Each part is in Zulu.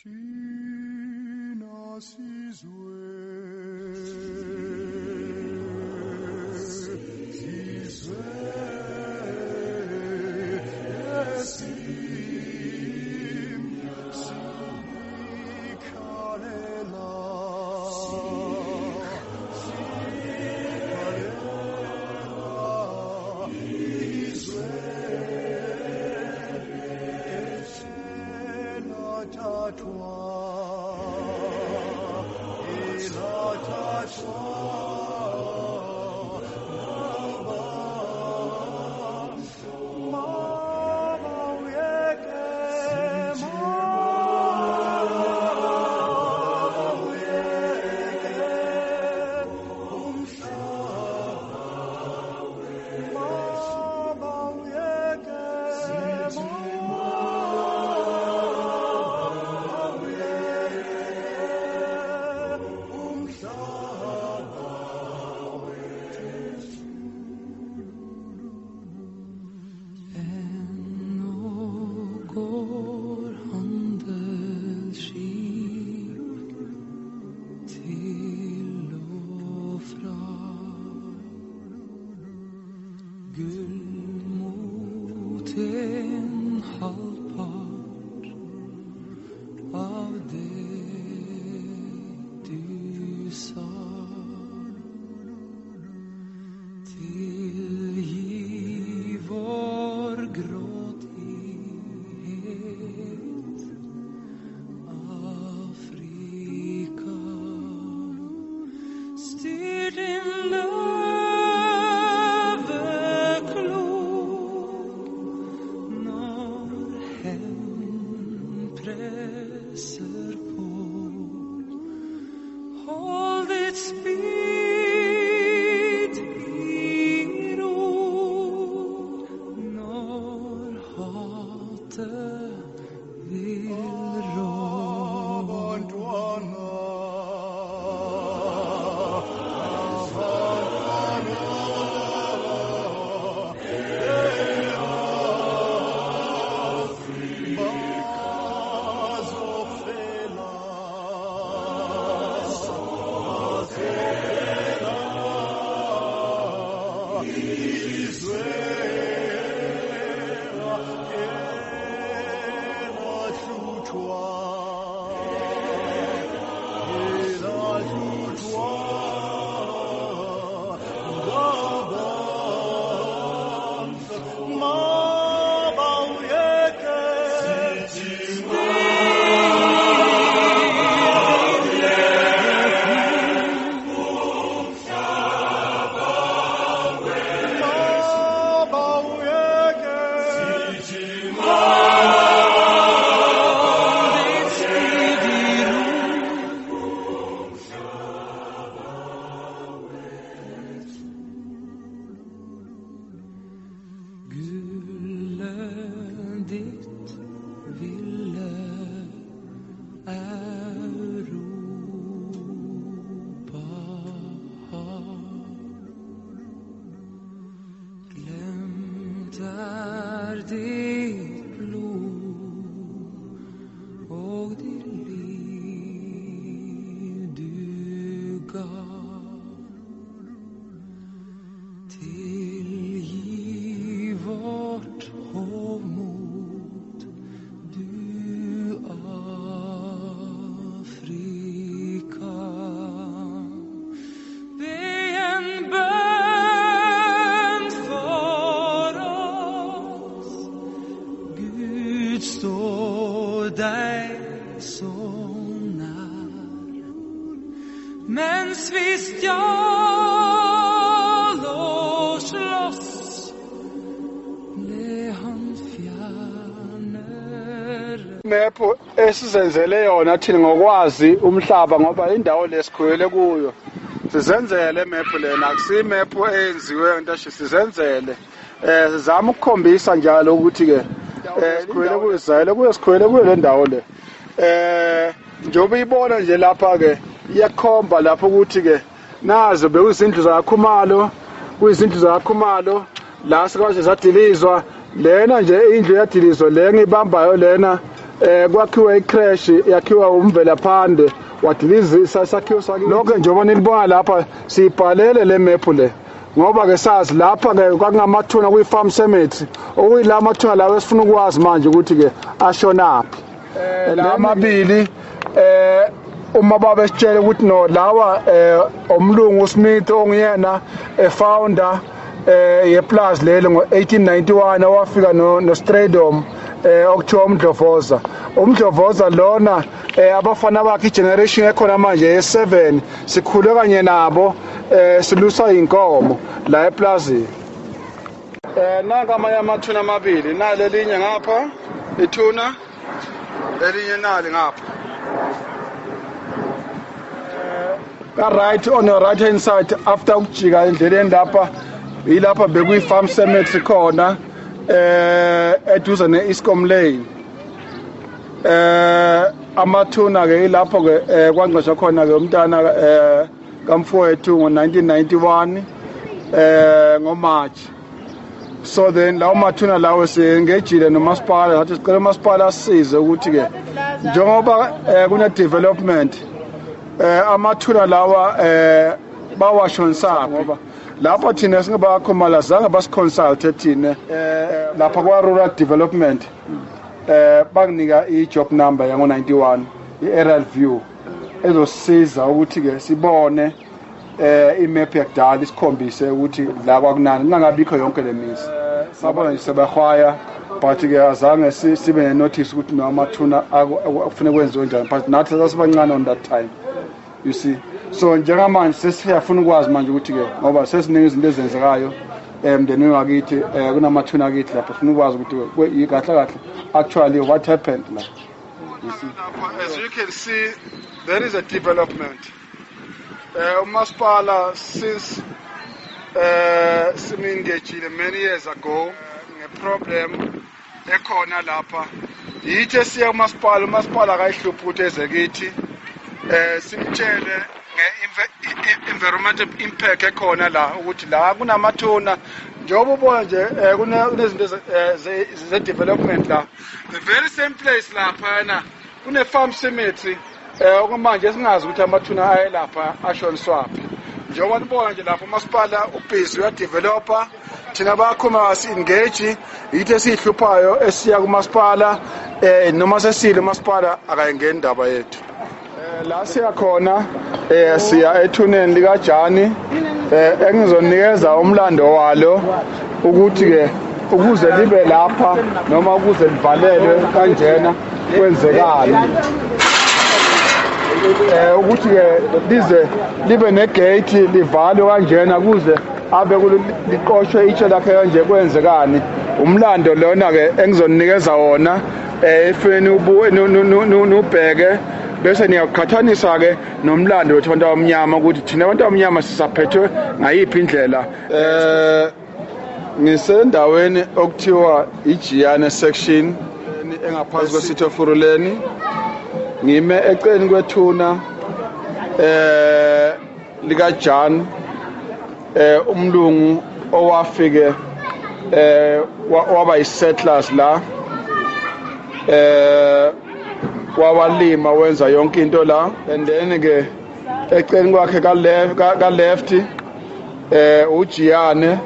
Thina sizwe sizwe sikhalela sikhalela izwe elathathwa elathathwa Går handelsskip til og fra, gull mot en halvpart av det du sa. Tilgi vår grådighet, Afrika, styr din løveklo når hevn presser på. Hold ditt spyd i ro når hatet vil rå. Abantwana, abantwana, bazofela, bazofela izwe elahlutshwa, elahlutshwa ngabantu. Mabawuyeke mabawuyeke Ditt spyd i ro. Gullet ditt ville Europa ha. Glemt er ditt blod og ditt liv du ga. Tilgi vårt hovmod, du Afrika. Be en bønn for oss, Gud står deg så nær. Mens vi stjal og slåss, ble han fjernere. Mephu esizenzele yona thina ngokwazi umhlaba, ngoba indawo lesikhulele kuyo sizenzele mephu lena, akusimephu eyenziwe into esho, sizenzele. Sizama ukukhombisa njalo ukuthi ke sikhulele kuyo, sizayele kuyo, sikhulele kuyo le ndawo le. Njengoba uyibona nje lapha ke iyakhomba lapho ukuthi ke nazo bekuzindlu zakaKhumalo, kuyizindlu zakaKhumalo la sikwazi zadilizwa. Lena nje indlu yadilizwa le ngibambayo lena Kwakhiwa icrash, yakhiwa uMvelaphande, wadilizisa isakhiwo sakhe. Lokho njengoba nilibona lapha, siyibhalele le map le, ngoba ke sazi lapha ke kwakungamathuna kuyi-farm cemetery, okuyila mathuna lawo esifuna ukwazi manje ukuthi ke ashonaphi. La amabili, uma baba esitshela ukuthi no, lawa umlungu Smith onguyena founder yeplaza leli ngo-1891, owafika no Stradom, okuthiwa uMdlovoza. UMdlovoza lona, abafana bakhe, igeneration ekhona manje ye7, sikhule kanye nabo, silusa inkomo la eplazini. Nanka amanye amathuna amabili, nalelinye ngapha ithuna, elinye nali ngapha ka right, on your right hand side after ukujika endleleni lapha, yilapha bekuyi farm cemetery khona, eduze ne-Eskom lane. Amathuna ke ilapho ke kwangcwatshwa khona ke umntana kamfowethu ngo-1991, ngoMarch. So then lawo mathuna lawo sengejile nomasipala, sathi sicela umasipala asisize ukuthi ke njengoba kune development, amathuna lawa bawashonisaphi, ngoba lapho thina singabakhomala zange basiconsult thina lapha kwa rural development. Banginika i-job number yango 91, i-aerial view ezosiza ukuthi ke sibone imap yakudala, isikhombise ukuthi la kwakunani kungangabikho yonke le mizi. Sabona nje sebahwaya, but ke azange sibe ne-notice ukuthi no, amathuna kufuneka kwenziwe njani, but nathi sasibancane on that time, you see. So njengamanje sesiyafuna ukwazi manje ukuthi ke ngoba sesiningi izinto ezenzekayo emndenini wakithi, kunamathuna akithi lapha, sifuna ukwazi ukuthi kahle kahle actually what happened la, you see. As you can see, there is a development. Umasipala, since simengagile many years ago ngeproblem ekhona lapha, yithi esiya umasipala, umasipala akayihluphi ukuthi eze kithi, simtshele nge-environmental impact ekhona la, ukuthi la kunamathuna. Njengoba ubona nje, kunezinto ze-development la, the very same place laphana kune-farm cemetery, okumanje singazi ukuthi amathuna ayelapha ashoniswaphi. Njengoba nibona nje lapho, umasipala ubhizi uyadevelopa, thina bakhuma si-engage, yithi esiyihluphayo esiya kumasipala, noma sesile umasipala akayingeni indaba yethu. La siya khona, siya ethuneni likaJani, engizonikeza umlando walo ukuthi ke ukuze libe lapha noma ukuze livalelwe kanjena kwenzekani, ukuthi ke lize libe negate, livalwe kanjena, kuze abe liqoshwe itshe lakhe kanje, kwenzekani. Umlando lona ke engizonikeza wona, efeni nubheke bese niyaqhathanisa ke nomlando wethu abantu abamnyama, ukuthi thina abantu abamnyama sisaphethwe ngayiphi indlela. Ngisendaweni okuthiwa iJiyane section engaphansi kweCity of Ekurhuleni, ngime eceleni kwethuna lika Jan, umlungu owafike waba yi-settlers la, wawalima, wenza yonke into la. And then ke eceleni kwakhe ka left, ka left uJiyane,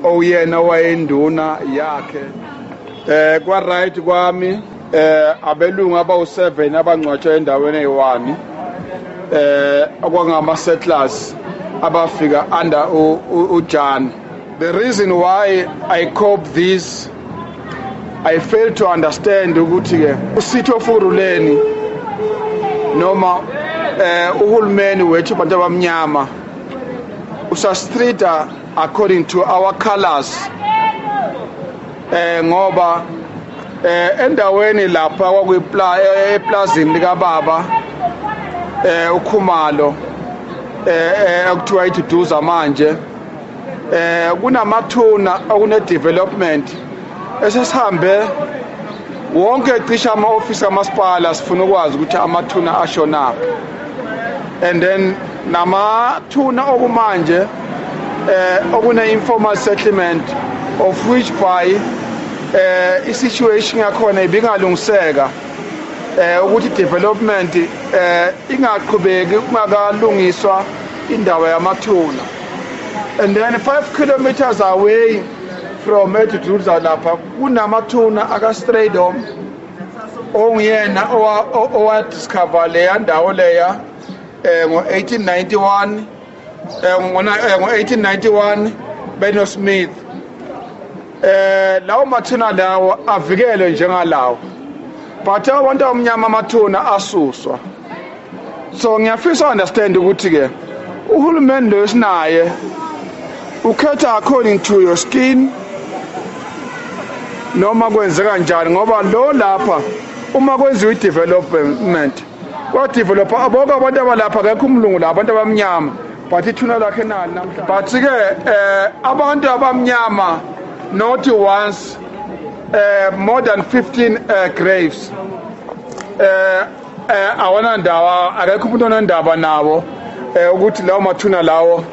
oyena wayenduna yakhe. Kwa right kwami, abelungu abawu7 abangcwatshwa endaweni eyi1, okwangama settlers abafika under uJan. The reason why I cope this, I fail to understand ukuthi ke uCity of Ekurhuleni noma uhulumeni wethu abantu abamnyama usastreeta according to our colors, ngoba endaweni lapha kwakuyipla eplazini lika baba uKhumalo, okuthiwa iDuduza manje, kunamathuna okune development esesihambe wonke cishe ama-ofisi kamasipala, sifuna ukwazi ukuthi amathuna ashonaphi. And then namathuna okumanje okune informal settlement, of which by I-situation yakhona ibingalungiseka ukuthi development ingaqhubeki kungakalungiswa indawo yamathuna. And then 5 kilometers away from eDuduza lapha kunamathuna akaStraydom onguyena owadiscover leya ndawo leya ngo-1891 ngo-1891 beno Smith. Lawo mathuna lawo avikelwe njengalawo, but abantu abamnyama amathuna asuswa. So ngiyafisa understand ukuthi ke uhulumeni lo esinaye ukhetha according to your skin noma kwenzeka kanjani, ngoba lo lapha uma kwenziwa i-development kwadevelopa bonke abantu abalapha, akekho umlungu la, abantu abamnyama, but ithuna lakhe nali namhlanje. But ke abantu abamnyama not once more than 15 graves awanandawo, akekho umuntu onendaba nabo ukuthi lawo mathuna lawo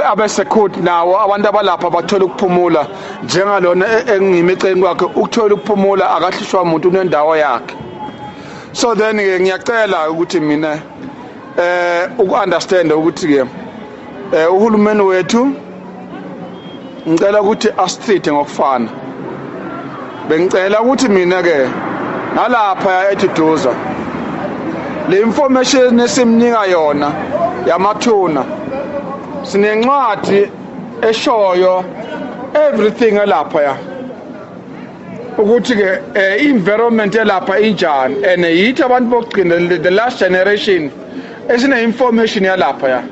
abe secured nawo, abantu abalapha bathola ukuphumula njengalona engimi eceleni kwakhe ukuthola ukuphumula, akahlishwa umuntu, unendawo yakhe. So then ke ngiyacela ukuthi mina uku-understand ukuthi ke uhulumeni wethu ngicela ukuthi asitreat ngokufana. Bengicela ukuthi mina ke nalapha eDuduza le information esimnika yona yamathuna, sinencwadi eshoyo everything elapha ya ukuthi ke environment elapha injani, and yithi abantu bokugcina, the last generation esine information yalapha ya.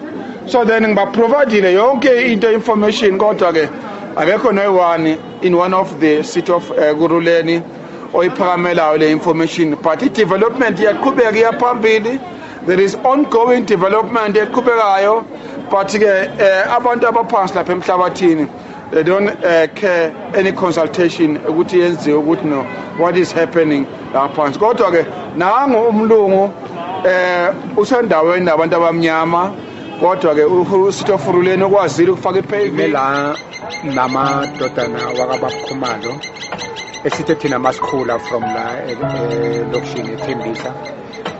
So then ngiba-providile yonke into information, kodwa ke akekho noyi-one in one of the city of Ekurhuleni oyiphakamelayo le information. But i-development iyaqhubeka iyaphambili, there is ongoing development eqhubekayo, but ke abantu abaphansi lapha emhlabathini they don't care any consultation ukuthi yenziwe ukuthi no what is happening lapha phansi. Kodwa ke nangu umlungu usendaweni nabantu abamnyama, kodwa ke uCity of Ekurhuleni okwazile ukufaka i-pavement la namadodana wakaBaba Khumalo esithe thina masikhula from la elokishini eThembisa,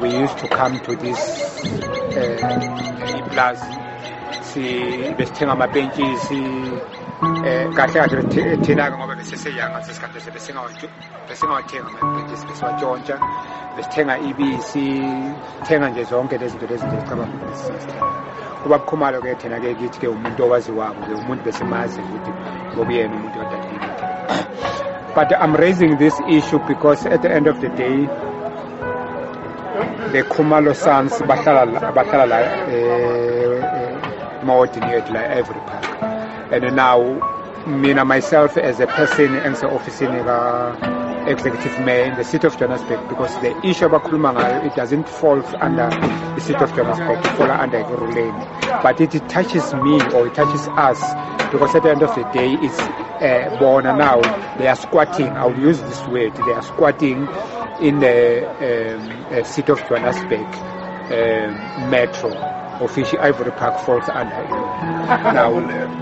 we used to come to this iplazi, si besithenga amapentshisi kahle kahle thina-ke ngoba beseseyanga ngesikhathi besingawathenga amapentshisi, besiwatshontsha, besithenga ibisi, thenga nje zonke lezi zinto lezi nje sicabanga ukuthi sisithenga. Ubaba Khumalo-ke thina-ke kithi-ke umuntu owaziwako-ke, umuntu besimazi ukuthi ngokuyena umuntu odadile. But I'm raising this issue because at the end of the day the Khumalo sons bahlala la emawadini yethu la Ivory Park, and now mina myself as a person engise-ofisini ka-executive mayor in the city of Johannesburg, because the issue abakhuluma ngayo, it doesn't fall under the city of Johannesburg, it fall under Ekurhuleni, but it touches me or it touches us because at the end of the day it's bona now they are squatting, I will use this word, they are squatting in the city of Johannesburg metro, of which Ivory Park falls under. Now,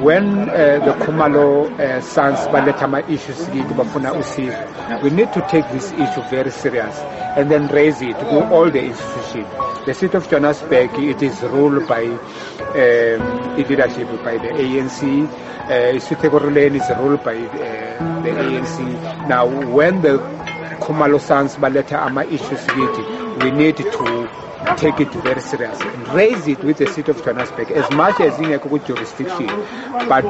when the Khumalo sons baletha ama-issues kithi bafuna usizo, we need to take this issue very serious and then raise it to all the institutions. The city of Johannesburg, it is ruled by leadership by the ANC. City Ekurhuleni is ruled by the ANC. Now, when the Khumalo sons baletha ama-issues kithi, we need to take it very serious and raise it with the city of Johannesburg as much as ingekho ku-jurisdiction, but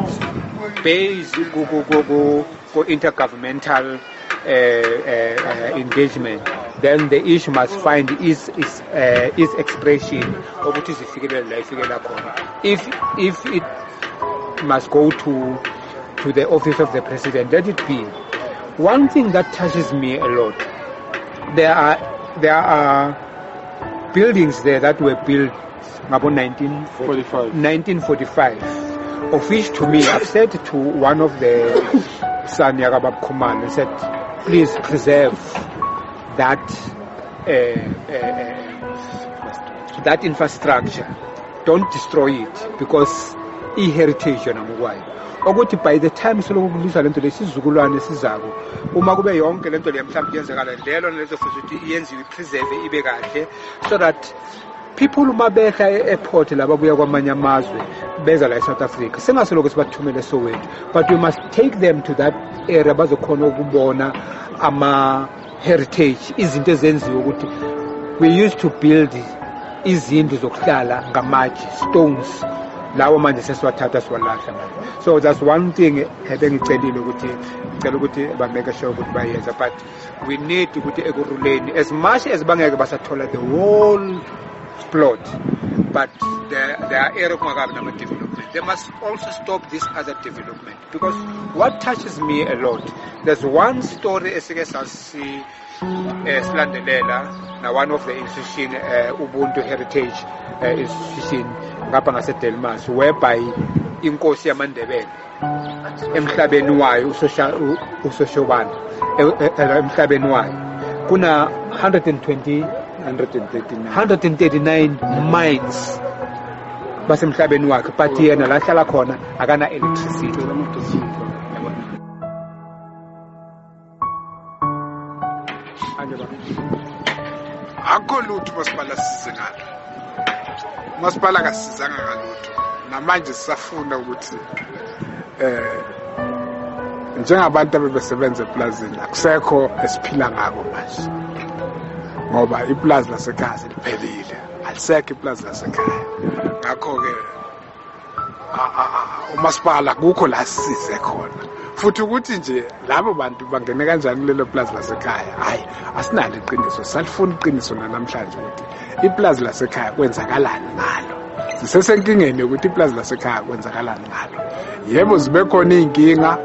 based ku intergovernmental engagement, then the issue must find its expression ukuthi izifikelele la ifikela khona. If it must go to the office of the president, let it be. One thing that touches me a lot, there are buildings there that were built about 45. 1945, of which to me, I've said to one of the son yakabab Khumalo, I said, please preserve that infrastructure. Don't destroy it, because I-heritage yona ngokwayo, ukuthi by the time selokhu kulwiswa lento lesizukulwane sizako, uma kube yonke lento le mhlawumbe yenzekala lelo lezo, futhi ukuthi iyenziwe, ipreserve, ibe kahle, so that people uma behla e-airport lababuya kwamanye amazwe beza la e-South Africa, singasoloko sibathumele eSoweto, but we must take them to that area, bazokhona ukubona ama-heritage, izinto ezenziwe, ukuthi we used to build izindlu zokuhlala ngamatshe, stones lawo, manje sesiwathatha siwalahla manje. So that's one thing ebengicelile ukuthi ngicela ukuthi bamake sure ukuthi bayenza, but we need ukuthi Ekurhuleni, as much as bangeke basathola the whole plot, but there are area kungakabi nama-development. They must also stop this other development, because what touches me a lot, there's one story esike sasi silandelela na one of the institution, Ubuntu Heritage Institution ngapha ngaseDelmas, whereby inkosi yamaNdebele emhlabeni wayo, uSoshobana, emhlabeni wayo kuna 120 139. 139 mines basemhlabeni wakhe, but yena la hlala khona akana electricity. Yabona. Manje baba. Akukho lutho umasipala sisize ngalo. Umasipala akasizanga ngalutho. Namanje sisafuna ukuthi njengabantu abebesebenza eplazini, akusekho esiphila ngako manje, ngoba iplazi lasekhaya seliphelile, alisekho iplazi lasekhaya. Ngakho-ke umasipala kukho la sisize khona futhi ukuthi nje labo bantu bangene kanjani kulelo plazi lasekhaya, hhayi, asinalo iqiniso. Salifuna iqiniso nanamhlanje ukuthi iplazi lasekhaya kwenzakalani ngalo. Sisesenkingeni yokuthi iplazi lasekhaya kwenzakalani ngalo. Yebo, zibe khona iy'nkinga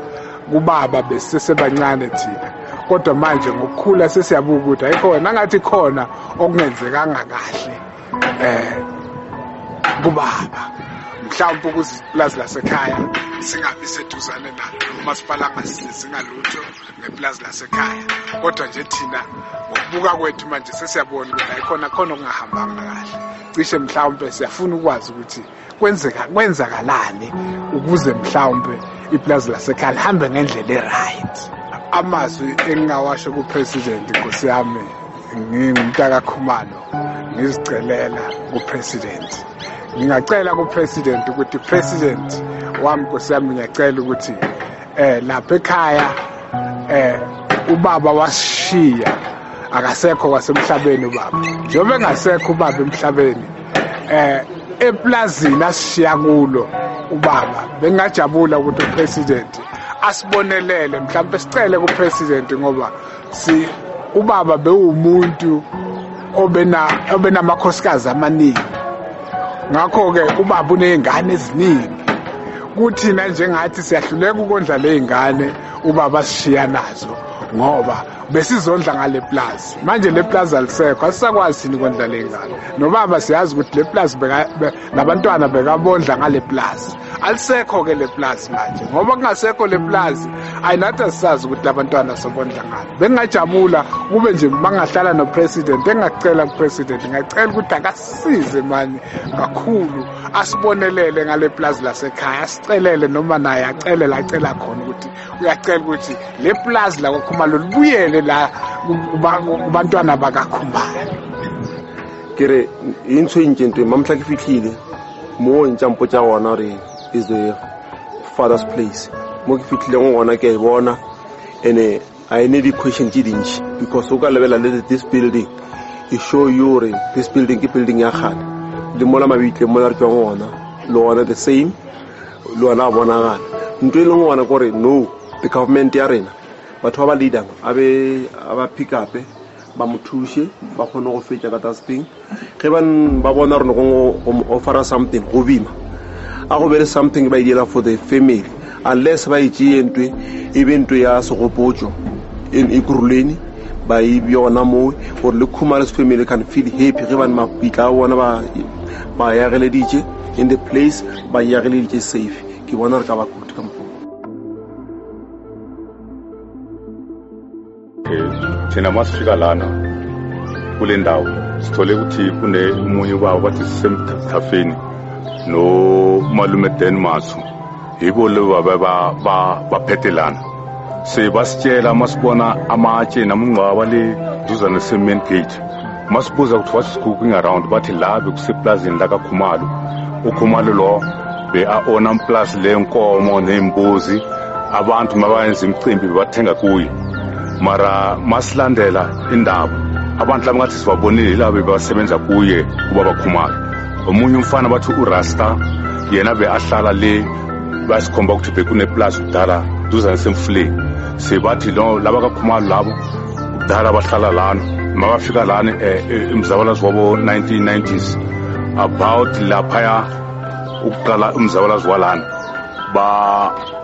kubaba besisesebancane thina, kodwa manje ngokukhula sesiyabuka ukuthi ayikhona angathi khona okungenzekanga kahle kubaba, mhlawumbe ukuze iplazi lasekhaya singabi seduzane nalo, umasipala angasizi ngalutho ngeplazi lasekhaya. Kodwa nje thina ngokubuka kwethu manje sesiyabona ukuthi ayikhona khona okungahambanga kahle. Cishe mhlawumbe siyafuna ukwazi ukuthi kwenzeka kwenzakalani ukuze mhlawumbe iplazi lasekhaya lihambe ngendlela e-right. Amazwi engingawasho kupresident, nkosi yami, ngingumntakaKhumalo, ngizicelela kupresident, ngingacela kupresident ukuthi, president wami, nkosi yami, ngiyacela ukuthi lapha ekhaya ubaba wasishiya, akasekho kwasemhlabeni ubaba. Njengoba engasekho ubaba emhlabeni, eplazini asishiya kulo ubaba, bengingajabula ukuthi upresident asibonelele, mhlawumbe sicele kupresident, ngoba si ubaba bewumuntu obenamakhosikazi amaningi, ngakho-ke ubaba uney'ngane eziningi. Kuthina njengathi siyahluleka ukondla ley'ngane ubaba sishiya nazo, ngoba besizondla ngale plazi. Manje le plazi alisekho, asisakwazi thina ukondla ley'ngane. Nobaba siyazi ukuthi le plazi nabantwana bekabondla ngale plazi, alisekho-ke le plazi manje. Ngoba kungasekho le plazi, ayinathi asisazi ukuthi labantwana sobondla ngalo. Bengingajabula kube nje bangahlala nopresident. Engingacela kupresident, ngingacela ukuthi akasisize mani kakhulu, asibonelele ngale plazi lasekhaya, asicelele noma naye acele la acela khona, ukuthi uyacela ukuthi le plazi lakwaKhumalo libuyele la kubantwana bakaKhumalo. Ke re e ntshwentše ntwe mamhla ke fitlhile mo ntša mpotša gona gore is the father's place. Mo ke fitlhileng gona ke a e bona, and a e ne di-question tše dintši, because o ka lebelela le this building e show you gore this building ke building ya kgale. Le mola mabitleng mola re tswang gona, le gona the same, le gona a bonagala. Ntho e leng gona kore no the government ya rena, batho ba ba leadang, a be a ba pick up, ba mo thushe, ba kgone go fetša ka that thing. Ge ba bona gore go mo offera something go bima, a go be le something ba e dira for the family, unless ba e tšee ntwe e be ntwe ya segopotšo in Ekurhuleni, ba e yona moo gore le Khumalo's family can feel happy ge bane mapitla a bona ba yageleditše in the place, ba yageleditše safe. Ke bona re ka ba kutu ka mokgwa. Thina masifika lana kule ndawo sithole ukuthi kune umunye ubaba bathi sisemthafeni. No malume Dan Masu yibo laba baphethelana se basitshela masibona amatshe namungcwaba le duze nase-main gate masibuza ukuthi what's cooking around bathi la bekuseplazini lakaKhumalo uKhumalo lo be-owna amplasi lenkomo ney'mbuzi abantu mabayenza imicimbi bathenga kuye mara masilandela indaba abantu laba ngathi sibabonile laba bebasebenza kuye ubaba Khumalo omunye umfana bathi uRasta yena be ahlala le basikhomba ukuthi bekuneplasi kudala duze nasemfuleni sebathi lo laba kaKhumalo labo kudala bahlala lana mabafika lana umzabalazo wabo 1990s about laphaya ukuqala umzabalazo walana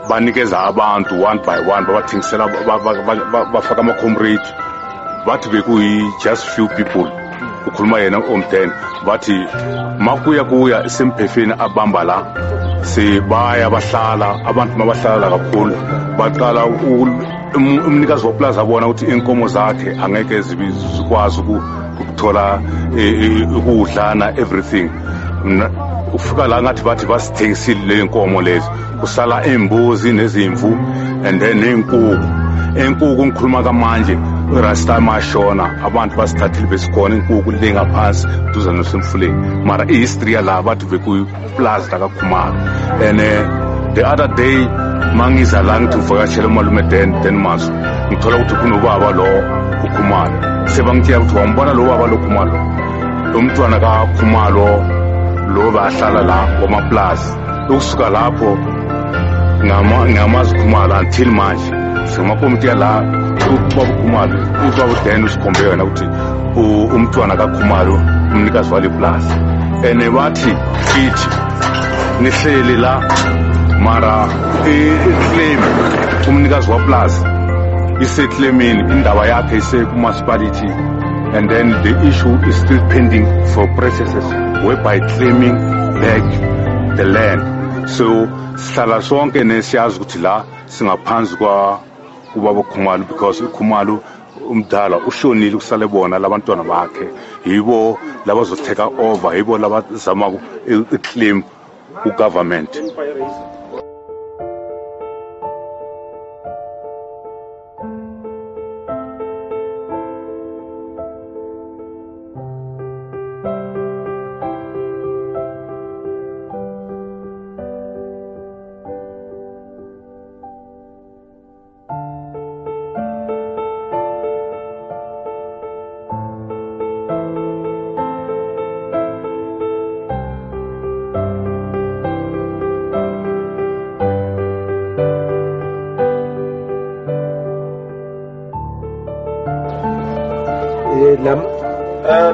banikeza abantu one by one babathengisela bafaka ama-comrade bathi bekuyi just few people ukhuluma yena omden bathi makuya kuya isemphefeni abamba la sibaya bahlala abantu mabahlala kakhulu baqala umnikazi weplaza abona ukuthi inkomo zakhe angeke zikwazi ukuthola ukudla na everything ufika la ngathi bathi basithengisile le nkomo lezi kusala imbuzi nezimvu and then nenkukhu enkukhu ngikhuluma kamanje Rasta mashona abantu basithathile besikhona inkukhu le ngaphansi duze nasemfuleni mara ihistory yala bathi bekuyiplaza lakaKhumalo and the other day mangiza la ngithi ngivakashele umalume Dan Masu ngithola ukuthi kunobaba lo uKhumalo sebangitshela ukuthi wambona lo baba lo Khumalo umntwana kaKhumalo lo bahlala la wamaplazi ukusuka lapho ngamazi Khumalo until manje singamakomiti yala ubaba Khumalo ubaba Dan usikhombe yena ukuthi umntwana kaKhumalo umnikazi wale plaza and bathi kithi nihleli la mara i-claim umnikazi waplaza ise-claimini indaba yakhe ise-municipality and then the issue is still pending for processes whereby claiming back the land. So sihlala sonke nesiyazi ukuthi la singaphansi kwa ubaba Khumalo because uKhumalo umdala ushonile kusale bona labantwana bakhe yibo labazotheka over yibo labazama i-claim ku-government.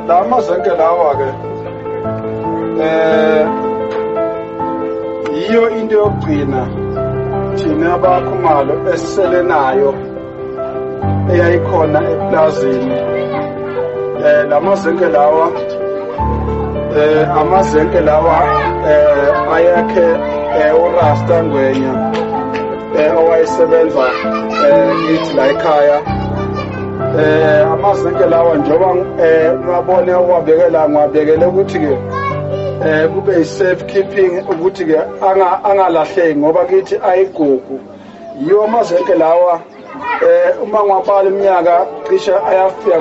Lamazenke lawa ke yiyo into yokugcina thina abaKhumalo esisele nayo eyayikhona eplazini. Lamazenke lawa amazenke lawa ayakhe uRasta Ngwenya owayesebenza kithi la ekhaya. Amazenke lawa njengoba ngabone uwabekela ngiwabekele ukuthi ke kube i-safe keeping ukuthi ke angalahleki ngoba kithi ayigugu. Yiwo amazenke lawa uma ngiwabala iminyaka cishe ayafika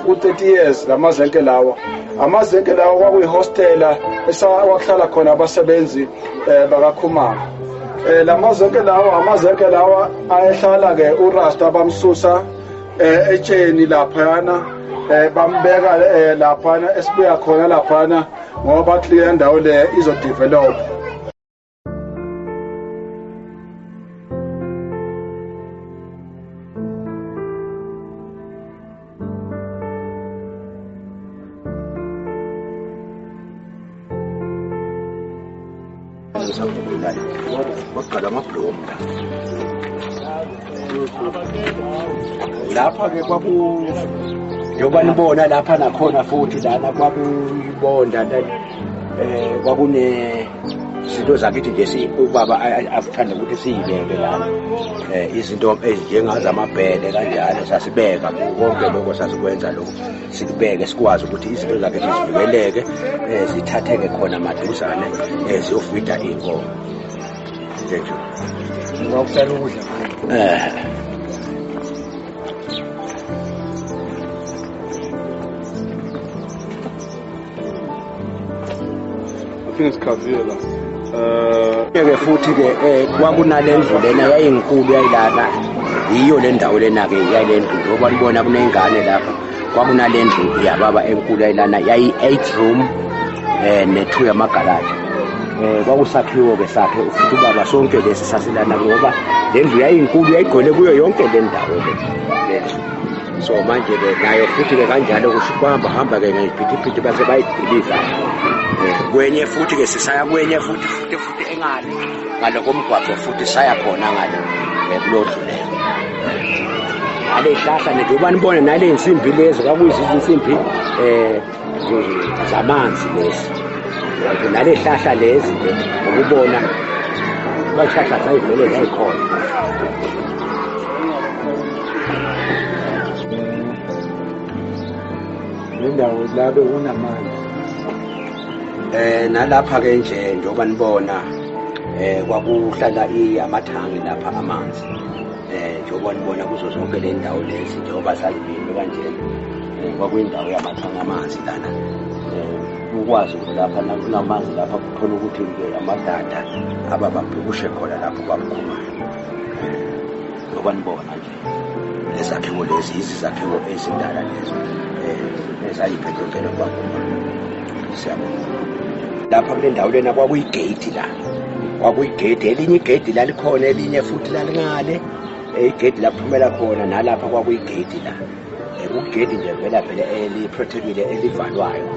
ku-30 years lamazenke lawa. Amazenke lawa kwakuyihostela esawakuhlala khona abasebenzi bakaKhumalo. Lamazenke lawa amazenke lawa ayehlala ke uRasta bamsusa etsheni laphana bambeka laphana esibuya khona laphana ngoba bathi le ndawo le izodevelop. Lapha ke kwaku njengoba nibona lapha nakhona futhi lana kwakuyibonda kwakune Izinto zakithi nje ubaba afuthanda ukuthi siyibeke lana, izinto ezinjengazamabhele kanjalo sasibeka konke lokho, sasikwenza lokho, sikubeke sikwazi ukuthi izinto zakithi zivikeleke, zithatheke khona maduzane, ziyofida iy'nkomo. Thank you. Ngokucela ukudla. Isikhaviye la. Ke futhi ke kwakunale ndlu lena yayinkulu yayilana, yiyo le ndawo lena ke yayile ndlu, njengoba nibona kunengane lapha, kwakunale ndlu yababa enkulu yayilana, yayi 8 room ne2 yamagaraji. Kwakusakhiwo ke sakhe futhi ubaba sonke lesi sasilana, ngoba le ndlu yayinkulu yayigcwele kuyo yonke le ndawo le. So manje ke nayo futhi ke kanjalo kusho kuhamba hamba ke ngeziphithiphithi base bayidiliza. Kwenye futhi ke sisaya kwenye futhi engale ngalo komgwaqo, futhi saya khona ngale kulodlu leyo. Ngale hlahla njengoba nibona nale insimbi lezi kwakuyizinsimbi zamanzi lezi, nale hlahla lezi nje ukubona bahlahla sayivele zayikhona. Le ndawo la bekunamanzi. Nalapha ke nje njengoba nibona kwakuhlala amathangi lapha amanzi, njengoba nibona kuzo zonke le ndawo lezi njengoba salibini kanjena, kwakuyindawo yamathangi amanzi lana. Ukwazi ukuthi lapha kunamanzi lapha kuthola ukuthi nje amadada abababhukushe khona lapho kwamkhumayo. Njengoba nibona nje lezakhiwo lezi izakhiwo ezindala lezo ezayiphethwe vele kwakhona. Siyabonga. Lapha kule ndawo lena kwakuyigate la, kwakuyigate, elinye igate lalikhona, elinye futhi lalingale, igate laphumela khona, nalapha kwakuyigate la, kugate nje vela vele eliprotectile elivalwayo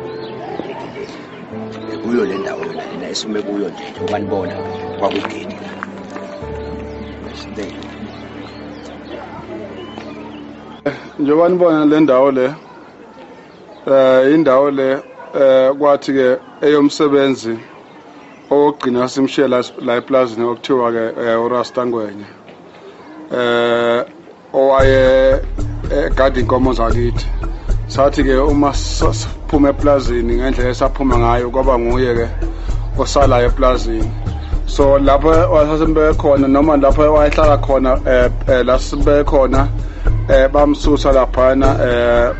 igate leli. Kuyo le ndawo yona lena esime kuyo nje njengoba nibona kwakuyigate la. Njengoba nibona le ndawo le, indawo le kwathi ke eyomsebenzi owogcina simshiye la eplazini okuthiwa ke uRasta Ngwenya, owaye egada inkomo zakithi. Sathi ke uma siphuma eplazini ngendlela esaphuma ngayo kwaba nguye ke osalayo eplazini. So lapho wasasimbeke khona noma lapho wayehlala khona, la simbeke khona, bamsusa laphana,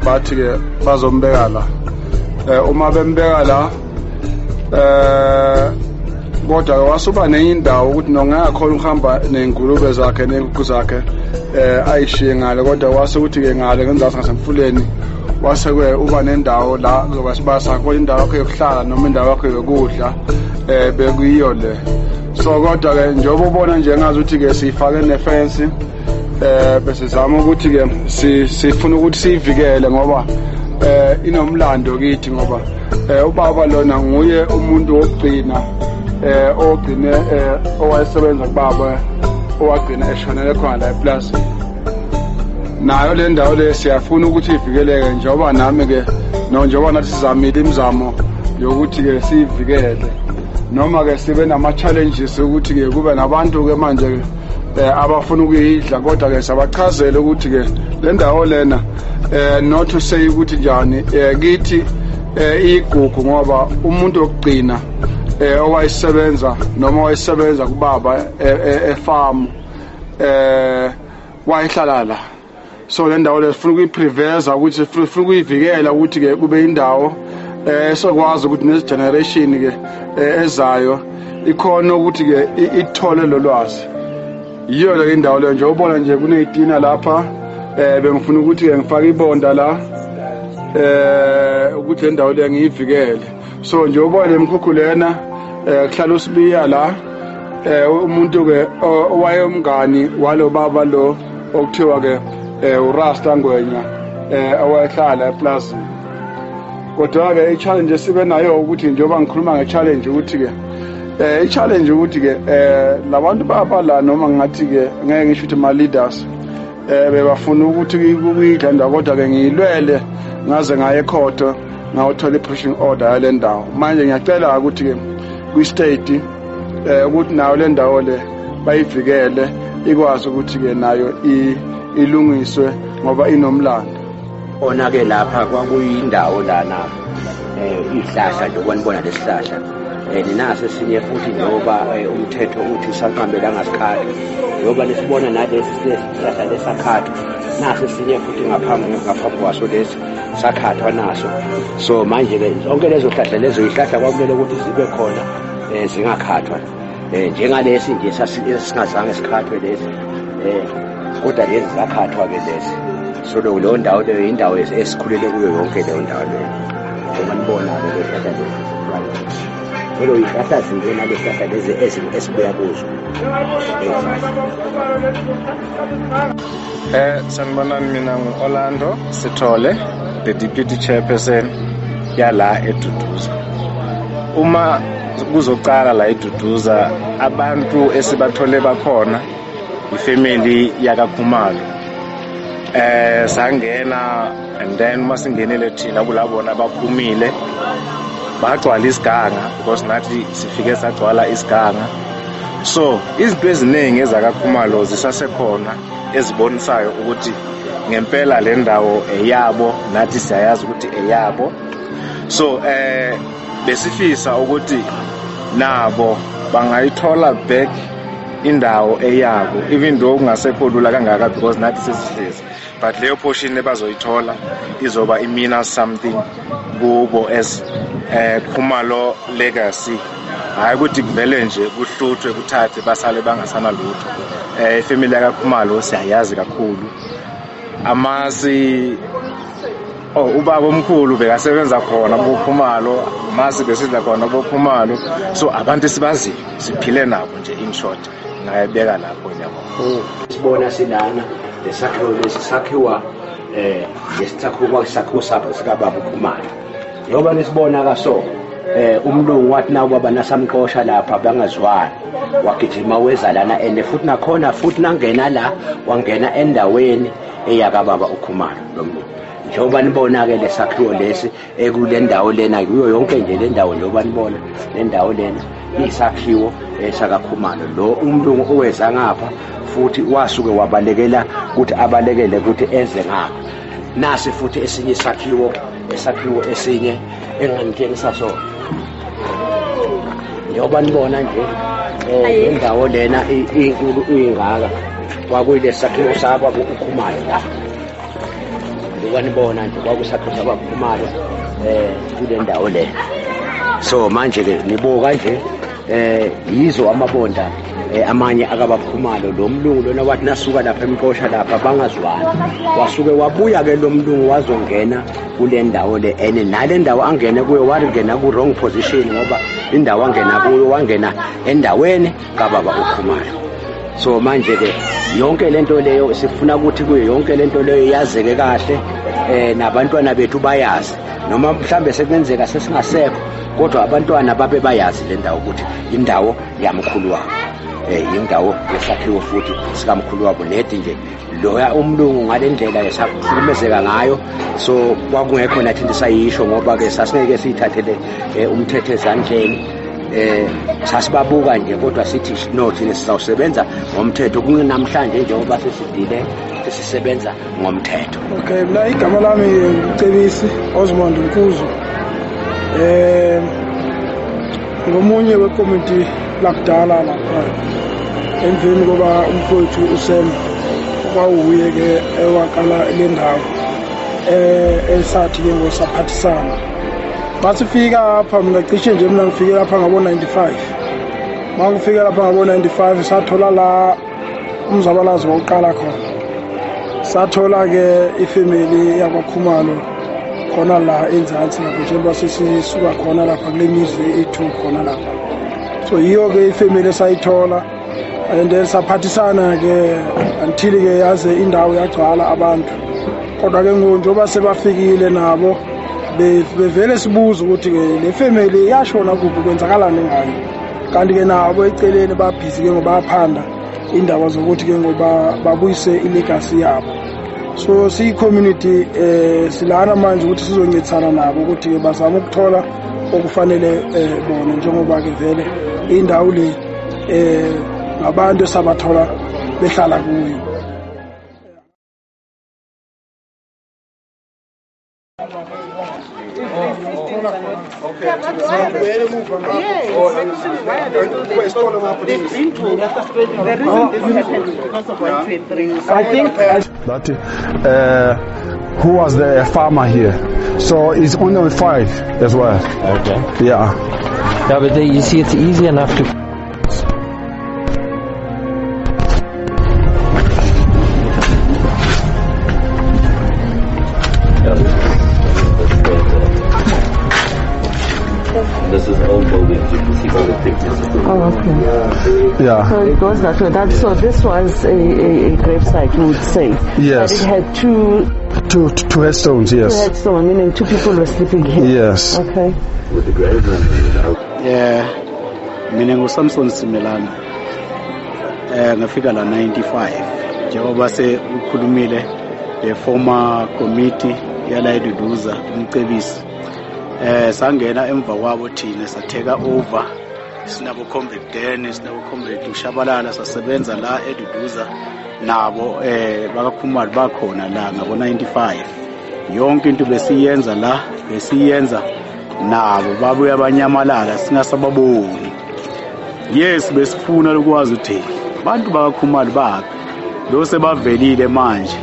bathi ke bazombeka la. Uma bembeka la, kodwa wasuba nenye indawo ukuthi nongakhona ukuhamba nengulube zakhe nenkukhu zakhe ayishiye ngale, kodwa wase ukuthi ke ngale ngenzasi ngasemfuleni wase ke uba nendawo la kuzoba sibasa khona, indawo yakhe yokuhlala noma indawo yakhe yokudla bekuyiyo le. So kodwa ke njengoba ubona nje ngazi ukuthi ke siyifake nefence, bese sizama ukuthi ke sifuna ukuthi siyivikele ngoba inomlando kithi, ngoba ubaba lona nguye umuntu wokugcina ogcine owayesebenza kubaba owagcina eshonele khona la eplazini. Nayo le ndawo le siyafuna ukuthi ivikeleke, njengoba nami ke njengoba nathi sizamile imizamo yokuthi ke siyivikele, noma ke sibe nama challenges ukuthi ke kube nabantu ke manje abafuna ukuyidla, kodwa ke sabachazela ukuthi ke le ndawo lena not to say ukuthi njani kithi igugu, ngoba umuntu wokugcina owayesebenza noma owayesebenza kubaba efarm wayehlala la. So le ndawo le sifuna ukuyipreveza, ukuthi sifuna ukuyivikela ukuthi ke kube indawo esokwazi ukuthi next generation ke ezayo ikhona ukuthi ke ithole lo lwazi. Yiyo le indawo le nje ubona nje kunezitina lapha, bengifuna ukuthi ke ngifake ibonda la ukuthi le ndawo le ngiyivikele. So nje ubona lemkhukhu lena kuhlala uSibiya la, umuntu ke owayemngani walo baba lo okuthiwa ke uRasta Ngwenya owayehlala eplazini. Kodwa ke i-challenge esibe nayo ukuthi njengoba ngikhuluma nge-challenge ukuthi ke i-challenge ukuthi ke labantu baba la, noma ngathi ke ngeke ngisho ukuthi ma leaders bebafuna ukuthi kuyidla ndawo, kodwa ke ngiyilwele ngaze ngaye ekhotho ngawuthola i-pushing order yale ndawo. Manje ngiyacela ukuthi ke kwi-state Ukuthi nayo le ndawo le bayivikele, ikwazi ukuthi ke nayo ilungiswe ngoba inomlando. Ona ke lapha kwakuyindawo lana ihlahla njengoba nibona lesihlahla, ninaso esinye futhi njengoba umthetho uthi sanqabela ngasikhathi, njengoba nisibona nalesi sihlahla lesakhathwa, naso esinye futhi ngaphambi kwaso lesi sakhathwa naso. So manje ke zonke lezo hlahla lezo ihlahla kwakumele ukuthi zibe khona, zingakhathwa, njengalesi nje singazange sikhathwe lesi, kodwa lezi zakhathwa ke lezi. So leyo ndawo leyo indawo esikhulele kuyo yonke leyo ndawo leyo, njengoba nibona ke lehlahla lezi lelo ihlahla zingena lehlahla lezi esibuya kuzo. Sanibonani, mina ngu-Orlando Sithole, the deputy chairperson yala eDuduza. Uma kuzocala la eDuduza, abantu esibathole bakhona ifamily yakaKhumalo. Sangena and then uma singenile thina kulabona baphumile bagcwala isiganga, because nathi sifike sagcwala isiganga. So izinto eziningi ezakaKhumalo zisasekhona ezibonisayo ukuthi ngempela le ndawo eyabo, nathi siyayazi ukuthi eyabo. So besifisa ukuthi nabo bangayithola back indawo eyabo, even though kungasekho lula kangaka because nathi sesihlezi, but leyo portion ebazoyithola izoba imina something kubo as Khumalo legacy. Hayi ukuthi kuvele nje kuhluthwe kuthathe basale bangasana lutho. Ifamily yakaKhumalo siyayazi kakhulu. Amasi ubaba omkhulu bekasebenza khona boKhumalo, masi besidla khona boKhumalo. So abantu sibaziyo siphile nabo nje, in short ngayibeka lapho ngiyabonga. Sibona silana lesakhiwo lesi sakhiwa lesakhiwo sakhiwo sapho sikababa uKhumalo. Njengoba nisibona ka so umlungu wathi nawo baba nasamxosha lapha bangazwani, wagijima weza lana ene futhi nakhona futhi nangena la wangena endaweni eyakababa uKhumalo lo mlungu. Njengoba nibona ke lesakhiwo lesi ekule ndawo lena, kuyo yonke nje le ndawo njengoba nibona le ndawo lena isakhiwo esakaKhumalo. Lo umlungu oweza ngapha futhi wasuke wabalekela ukuthi abalekele ukuthi eze ngapha. Nasi futhi esinye isakhiwo, esakhiwo esinye enganitshengisa sona. Njengoba nibona nje le ndawo lena inkulu ingaka, kwakuyilesakhiwo sabo uKhumalo la. Njengoba nibona nje kwakusakhiwo sabo uKhumalo kule ndawo le. So manje ke nibuka nje yizo amabonda amanye akabakhumalo. Lo mlungu lona wathi nasuka lapha emqosha lapha bangazwani, wasuke wabuya ke lo mlungu wazongena kule ndawo le ene, nale ndawo angene kuyo wangena ku wrong position, ngoba indawo angena kuyo wangena endaweni kababa uKhumalo. So manje ke yonke lento leyo sifuna ukuthi kuyo yonke lento leyo yazeke kahle, nabantwana bethu bayazi, noma mhlambe sekungenzeka sesingasekho, kodwa abantwana babe bayazi le ndawo ukuthi indawo yamkhulu wabo, indawo yesakhiwo futhi sikamkhulu wabo. Nedi nje loya umlungu ngale ndlela esahlukumezeka ngayo, so kwakungekho nathi into sayisho, ngoba ke sasingeke siyithathele umthetho ezandleni. Sasibabuka nje kodwa sithi no, thina sizawusebenza ngomthetho. Kunamhlanje njengoba sesidile sesisebenza ngomthetho. Okay, mina igama lami uCebisi Osmond Nkuzo. Ngomunye wekomiti lakudala lapha emveni koba umfowethu uSem kwawuye ke ewaqala le ndawo esathi ke ngosaphathisana. Masifika apha mina cishe nje mina ngifike lapha ngabo 95. Mangifika lapha ngabo 95 sathola la umzabalazo wawuqala khona. Sathola ke ifamily yakwaKhumalo khona la enzansi lapho, njengoba sesisuka khona lapha kule mizi ethu khona lapha. So yiyo ke ifamily esayithola and then saphathisana ke until ke yaze indawo yagcwala abantu. Kodwa ke ngoku njengoba sebafikile nabo bevele sibuza ukuthi ke le family yashona kuphi, kwenzakalani ngayo. Kanti ke nabo eceleni babhizi ke ngoba baphanda indaba zokuthi ke ngoba babuyise ilegacy yabo. So siyi community silana manje ukuthi sizoncedisana nabo ukuthi ke bazame ukuthola okufanele bona, njengoba ke vele indawo le Ngabantu esabathola behlala kuyo. I think that who was the farmer here, so it's only 5 as well. Okay. Yeah. Yeah, but you see, it's easy enough to. This is old buildings, you can see all the pictures. Oh, okay. Yeah. So it goes that way. So this was a gravesite, we would say. Yes. But it had two headstones, yes. 2 headstones, meaning 2 people were sleeping here. Yes. Okay. With the graves and yeah. Mina nguSamson Simelana. Ngafika la 95. Njengoba se ukhulumile the former committee yala eDuduza umcebisi. Sangena emva kwabo thina satheka over sinabo comrade Dan, sinabo comrade uShabalala, sasebenza la eDuduza nabo bakaKhumalo bakhona la ngabo 95. Yonke into besiyenza la besiyenza nabo babuya abanyamalala singasababoni. Yes, besifuna ukwazi ukuthi abantu bakaKhumalo baphi lo sebavelile manje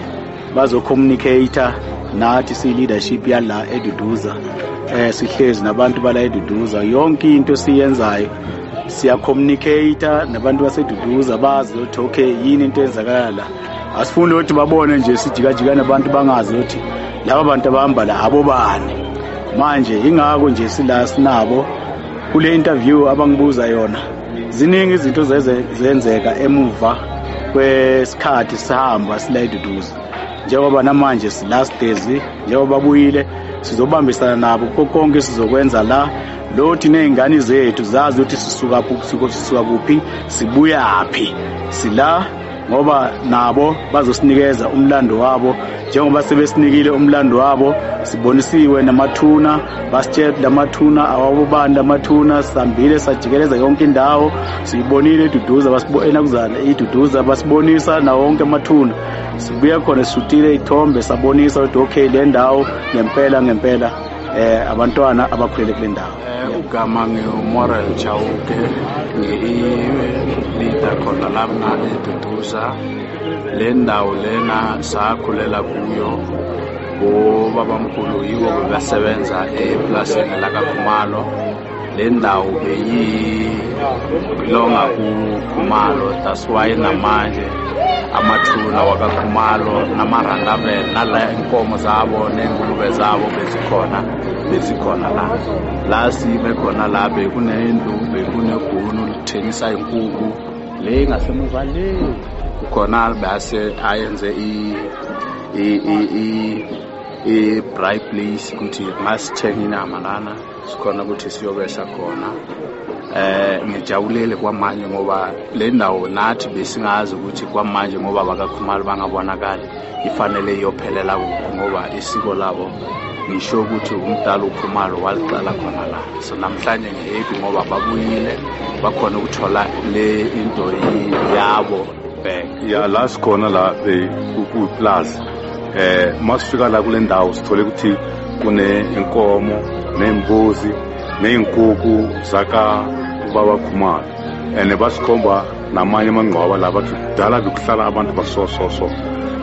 bazocommunicate nathi si leadership yala eDuduza. Sihlezi nabantu bala eDuduza, yonke into siyenzayo siya communicate nabantu baseDuduza bazi ukuthi okay yini into enzakala la. Asifuni ukuthi babone nje sijikajika nabantu bangazi ukuthi laba bantu abahamba la abobani. Manje ingakho nje sila sinabo kule interview abangibuza yona. Ziningi izinto zenzeka emuva kwesikhathi sihamba sila eDuduza. Njengoba namanje silast days, njengoba babuyile sizobambisana nabo konke sizokwenza la lothi nezingane zethu zazi ukuthi sisuka sisuka kuphi sibuyaphi sila, ngoba nabo bazosinikeza umlando wabo njengoba sebesinikile umlando wabo. Sibonisiwe namathuna, basitshela lamathuna awabobani lamathuna, sihambile sajikeleza yonke indawo siyibonile iDuduza, basibona kuzana iDuduza basibonisa nawo wonke amathuna. Sibuya khona sishutile ithombe sabonisa ukuthi okay le ndawo ngempela ngempela abantwana abakhulele kule ndawo. Ugama ngiMoral Chauke, ngiyi-leader khona lapha eDuduza. Le ndawo lena sakhulela kuyo bobabamkhulu, yibo bebasebenza eplasini lakaKhumalo. Le ndawo beyilonga kuKhumalo, that's why namanje amathuna wakaKhumalo namarandabel nala inkomo zabo nengulube zabo bezikhona la. La sibe khona la bekunendlu, bekunegunu lithengisa inkukhu le ngasemuva le khona base ayenze i bright place ukuthi masithenga inyama lana sikhona ukuthi siyobesha khona. Ngijabulele kwamanje ngoba le ndawo nathi besingazi ukuthi kwamanje ngoba bakaKhumalo bangabonakali ifanele iyophelela kuphi, ngoba isiko labo ngisho ukuthi umdala uKhumalo waliqala khona la. So namhlanje ngihappy ngoba babuyile bakhona ukuthola le into yabo back. Ya la sikhona la kuplaza masifika la kule ndawo sithole ukuthi kune inkomo nembuzi nezinkukhu zaka baba Khumalo, and basikhomba namanye amangcwaba la bathi kudala bekuhlala abantu baso so so.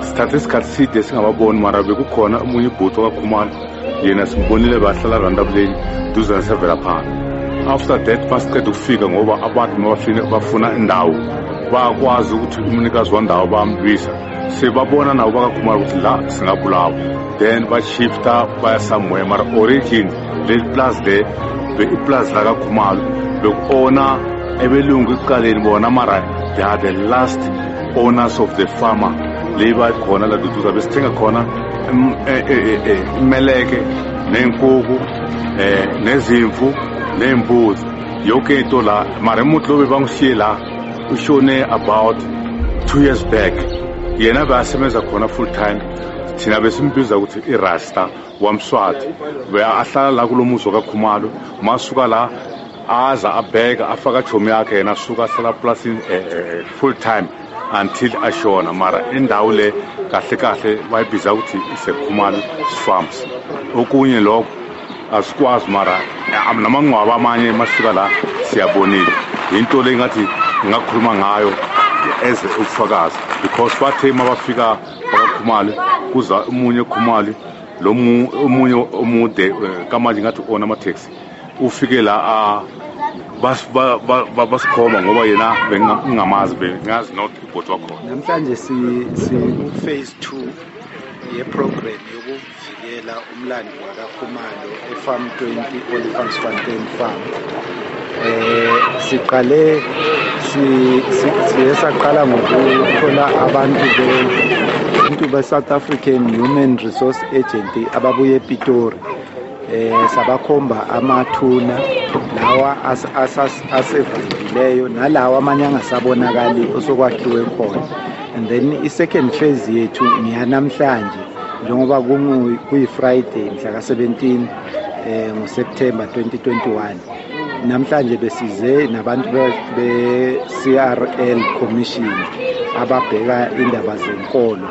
Sithathe isikhathi side singababoni, mara bekukhona omunye ibhuti kaKhumalo yena simbonile bahlala randabuleni duze nasevela phansi. After that basiqeda ukufika ngoba abantu bafuna indawo bayakwazi ukuthi umnikazi wendawo bambisa sebabona nabo bakaKhumalo ukuthi la singabulawa, then bashifta baya somewhere. Mara origin leli plaza le iplaza lakaKhumalo bekuona ebelungu ekuqaleni bona, mara they are the last owners of the farmer le bakhona la Duduza besithenga khona imeleke nenkukhu nezimvu nembuzi yonke into la. Mara umuntu lo bebangishiye la ushone about 2 years back, yena basebenza khona full time. Thina besimbiza ukuthi irasta wamswati, ahlala la kulo muzi kaKhumalo. Masuka la Aza abheka afaka chomi yakhe yena suka hlala plasini full time until ashona. Mara indawo le kahle kahle bayibiza ukuthi iseKhumalo Farms. Okunye lokho asikwazi, mara namangcwaba amanye masifika la siyabonile. Into le ngathi ngingakhuluma ngayo as ubufakazi, because bathe mabafika bakaKhumalo kuza umunye Khumalo lo omunye omude kamanje ngathi ona ama-taxi ufike la basikhomba ngoba yena bengingamazi, bengazi not ibhoti wakhona. Namhlanje si phase 2 ye-program yokuvikela umlando wakaKhumalo e-Farm 20 Olifantsfontein Farm. Siqale siye saqala ngokuthola abantu be-South African Human Resource Agency ababuye ePitori, sabakhomba amathuna lawa asevukileyo nalawa amanye angasabonakali osokwakhiwe khona. And then i-second phase yethu ngiyanamhlanje, njengoba kuyi-Friday mhla ka-17 ngoSeptember 2021. Namhlanje besize nabantu be-CRL Commission ababheka indaba zenkolo.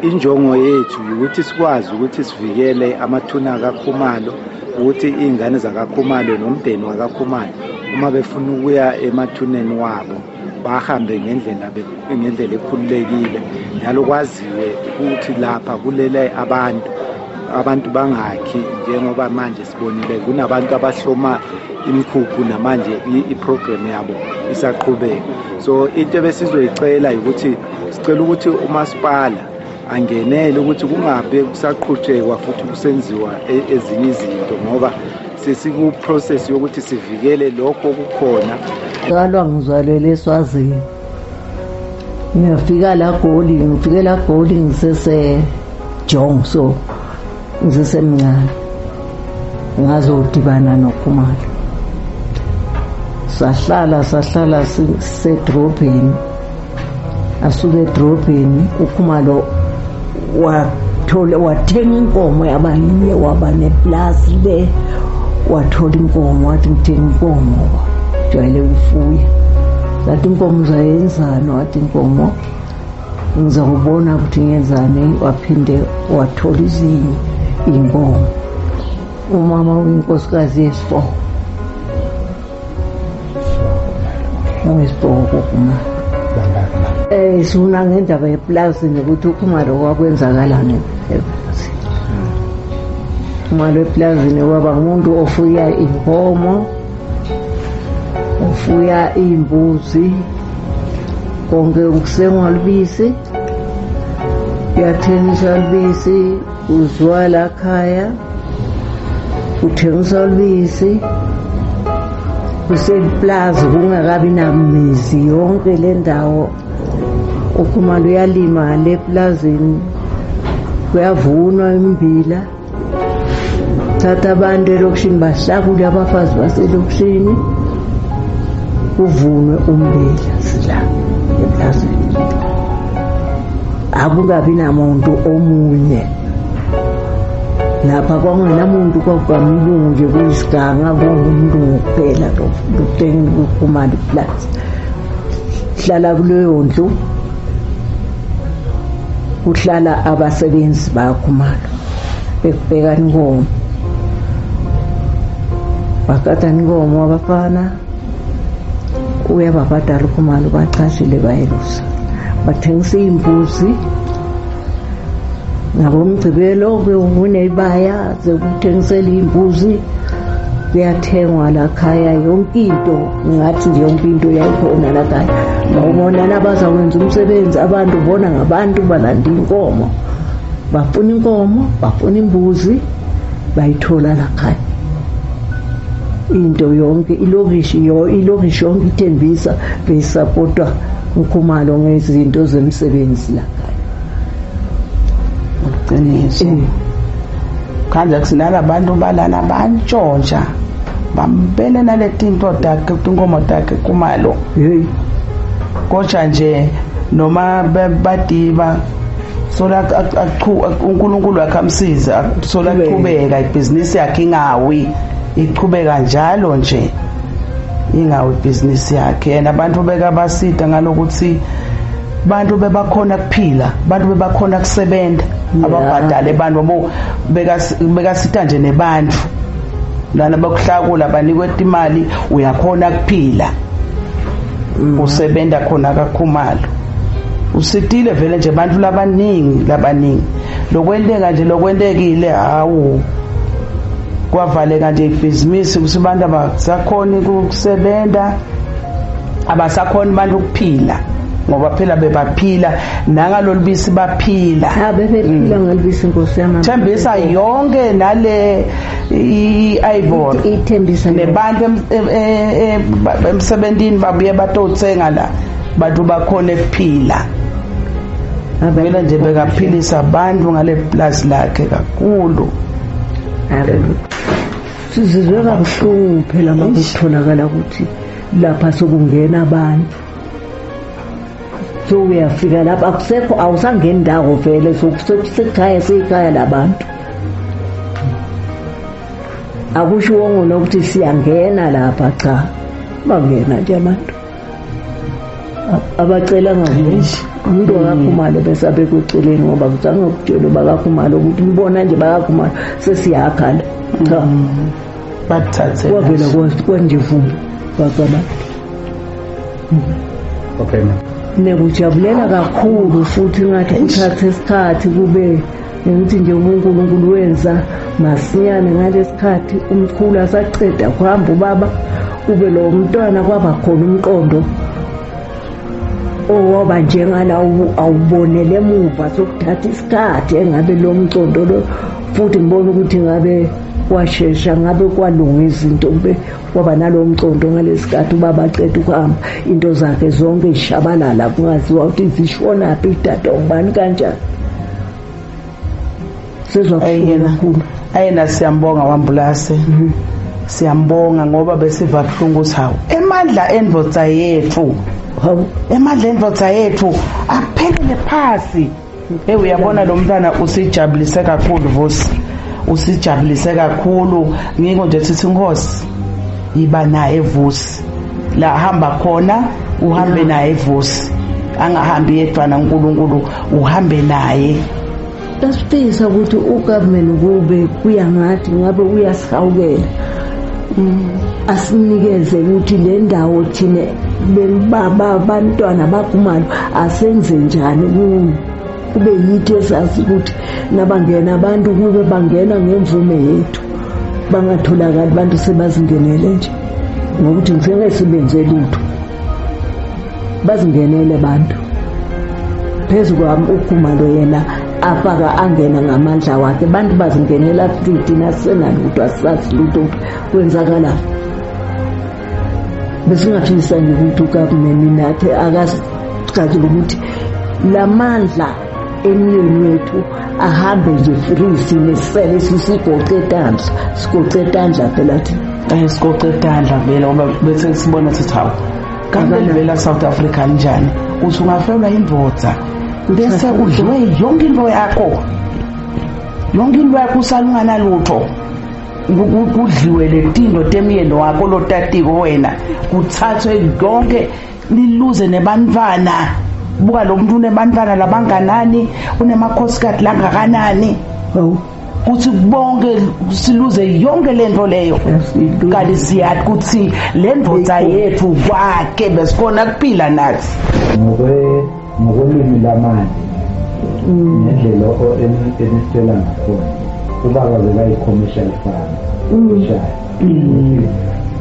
Injongo yethu ukuthi sikwazi ukuthi sivikele amathuna kaKhumalo, ukuthi iy'ngane zakaKhumalo nomndeni wakaKhumalo uma befuna ukuya emathuneni wabo bahambe ngendlela ekhululekile, njalo kwaziwe ukuthi lapha kulele abantu bangakhi, njengoba manje sibonile kunabantu abahloma imikhukhu namanje i-program yabo isaqhubeka. So into ebesizoyicela ukuthi sicela ukuthi umasipala angenele ukuthi kungabe kusaqhutshekwa futhi kusenziwa ezinye izinto, ngoba sesiku-process yokuthi sivikele lokho okukhona. Qalwa ngizalelwe eSwazini. Ngiyafika la Goli, ngifike la Goli ngisese Jong, so ngisesemncane. Ngazodibana noKhumalo. Sahlala sisedrobheni. Asuke edrobheni uKhumalo wathola wathenga inkomo yabaninye, waba neplasi le, wathola inkomo, wathi ngithenga inkomo jwayele ukufuya. Sathi inkomo uzayenzani? Wathi inkomo ngizakubona ukuthi ngenzani. Waphinde wathola izinye inkomo. Umama uyinkosikazi yesi-4, owesi-4 kuKhumalo. Sifuna ngendaba yeplasi nokuthi uKhumalo kwakwenzakalani eplazini. Ukhumalo eplazini kwaba ngumuntu ofuya inkomo, ofuya iy'mbuzi, konke kusengwa lubisi, kuyathengiswa lubisi, uzwa la khaya kuthengiswa lubisi, kuseplazi kungakabi namizi yonke le ndawo. uKhumalo uyalima le plazini, kuyavunwa imbila, thatha abantu elokishini bahlakule abafazi baselokishini, kuvunwe umbila sila eplazini. Akungabi namuntu omunye lapha, kwakungenamuntu, kwakukwamlungu nje, kuyisiganga, kungumlungu kuphela lokuthenga kuKhumalo iplazi. Hlala kuleyo ndlu kuhlala abasebenzi baKhumalo bekubheka inkomo, bakata inkomo abafana, uyababhadala uKhumalo, bachashile bayelusa, bathengisa iy'mbuzi ngabomgcibelo, kuneyibaya zokuthengisela iy'mbuzi, kuyathengwa lakhaya yonke into. Ngathi nje yonke into yayikhona lakhaya. Ngawubona nabazakwenza umsebenzi abantu, ubona ngabantu balanda inkomo, bafuna inkomo, bafuna imbuzi, bayithola lakhaya. Into yonke ilokishi ilokishi yonke ithembisa beyisapotwa uKhumalo ngezinto zemsebenzi lakhaya. Qiniso kanje kusinalabantu balana bantshontsha bambele naletinto takhe, tinkomo takhe Khumalo. Hey, kodwa nje noma badiba sola uNkulunkulu akamsiza, sola qhubeka ibhizinisi yakhe ingawi, iqhubeka njalo nje. Ingawo ibhizinisi yakhe yena. Abantu bekabasida ngalokuthi bantu bebakhona kuphila, bantu bebakhona kusebenza, ababhadale abantu bo bekasita nje nebantu lana bakuhlakula banikwe imali, uyakhona kuphila, usebenza khona kaKhumalo. Usitile vele nje abantu labaningi lokwenteka nje lokwentekile, hawu kwavaleka nje ibhizinisi ukuthi abantu abasakhoni ukusebenza, abasakhoni abantu ukuphila, ngoba phela bebaphila nangalolubisi baphila. Bebephila ngalubisi Nkosi yami. Thembisa yonke nale i-Ivory ithembisa nebantu emsebentini babuye batothenga la, bantu bakhona ekuphila. Vele nje bekaphilisa abantu ngale plus lakhe kakhulu. Sizizwe kabuhlungu phela makutholakala ukuthi lapha sokungena abantu, so uyafika lapha akusekho, awusangeni ndawo vele, sokusekhaya sekhaya labantu. Akushiwo nokuthi siyangena lapha, cha, bangena nje abantu abacela ngakuthi umuntu akaKhumalo bese abekuceleni, ngoba kuzange kutshelwe bakaKhumalo ukuthi ngibona nje bakaKhumalo sesiyakhala, cha, bathathe kwavela kwanje vuma bakabantu. Okay. Nekujabulela kakhulu futhi ngathi kuthathe isikhathi kube ukuthi nje uNkulunkulu wenza masinyane ngalesikhathi umkhulu asaqeda kuhamba ubaba, kube lo mntwana kwaba khona umqondo owaba njengala awubonele emuva, sokuthatha isikhathi engabe lo mqondo lo, futhi ngibona ukuthi ngabe kwashesha, ngabe kwalunga izinto, kube kwaba nalo mqondo ngalesikhathi ubaba aqeda ukuhamba, into zakhe zonke ishabalala, kungaziwa ukuthi zishonaphi, idada ngubani kanjani. Sizwa kakhulu. Ayena siyambonga wambulase, siyambonga ngoba besiva buhlungu ukuthi hawu emandla endvodza yethu, hawu emandla endvodza yethu aphelele phasi. Hey, uyabona lo mntwana usijabulise kakhulu Vusi, usijabulise kakhulu. Ngiko nje sithi Nkosi iba naye Vusi, la hamba khona uhambe naye Vusi, angahambi yedwana, uNkulunkulu uhambe naye. Sifisa ukuthi ugovernment kube kuya ngathi ngabe uyasihawukela, asinikeze ukuthi le ndawo thina bantwana baKhumalo asenze njani kuyo, kube yithi esazi ukuthi nabangena abantu kube bangena ngemvume yethu, bangatholakali abantu sebazingenele nje ngokuthi ngisengesebenze lutho, bazingenele abantu phezu kwami. uKhumalo yena afaka angena ngamandla wakhe, abantu bazingenela futhi thina senalutho, asazi lutho kwenzakala. Besingafisa nje ukuthi ugovernment nathi akasicacile ukuthi lamandla emyeni wethu ahambe nje free, sinesele sisigoqe tandla, sigoqe tandla phela thina. Sigoqe tandla vele, ngoba bese sibona ukuthi hawu kanti vela South Africa kanjani, uthi ungafelwa indvodza bese udliwe yonke into yakho, yonke into yakho usalungana lutho, kudliwe letindo temyeni wakho lotatiko wena, kuthathwe yonke niluze nebantwana. Buka lo muntu unebantwana labanganani, unemakhosikazi langakanani, kuthi bonke siluze yonke lento leyo. Kanti siyathi ukuthi le ndvodza yethu kwakhe besikhona kuphila nathi. Ngokolwimi lamanje ngendlela enisitshela ngakhona, ubaba bekayi-commercial farm,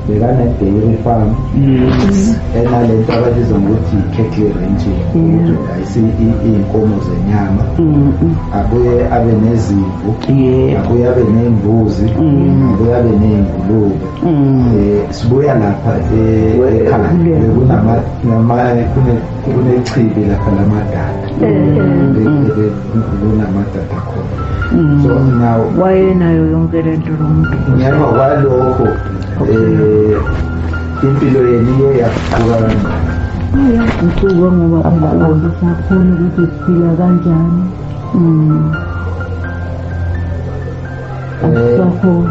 bekane-dairy farm enalento ababiza ngokuthi i-cattle ranching, ukuthi udayisa iy'nkomo zenyama, abuye abe nezimvu, abuye abe ney'mbuzi, abuye abe ney'ngulube. Sibuya lapha ekhaya kunechibi lapha lamadada, kunamadada khona. So now wayenayo yonke lento lo muntu. Ngemva kwalokho impilo yenu iye yaguquka kanjani? Iyaguquka ngoba asakhoni ukuthi siphila kanjani.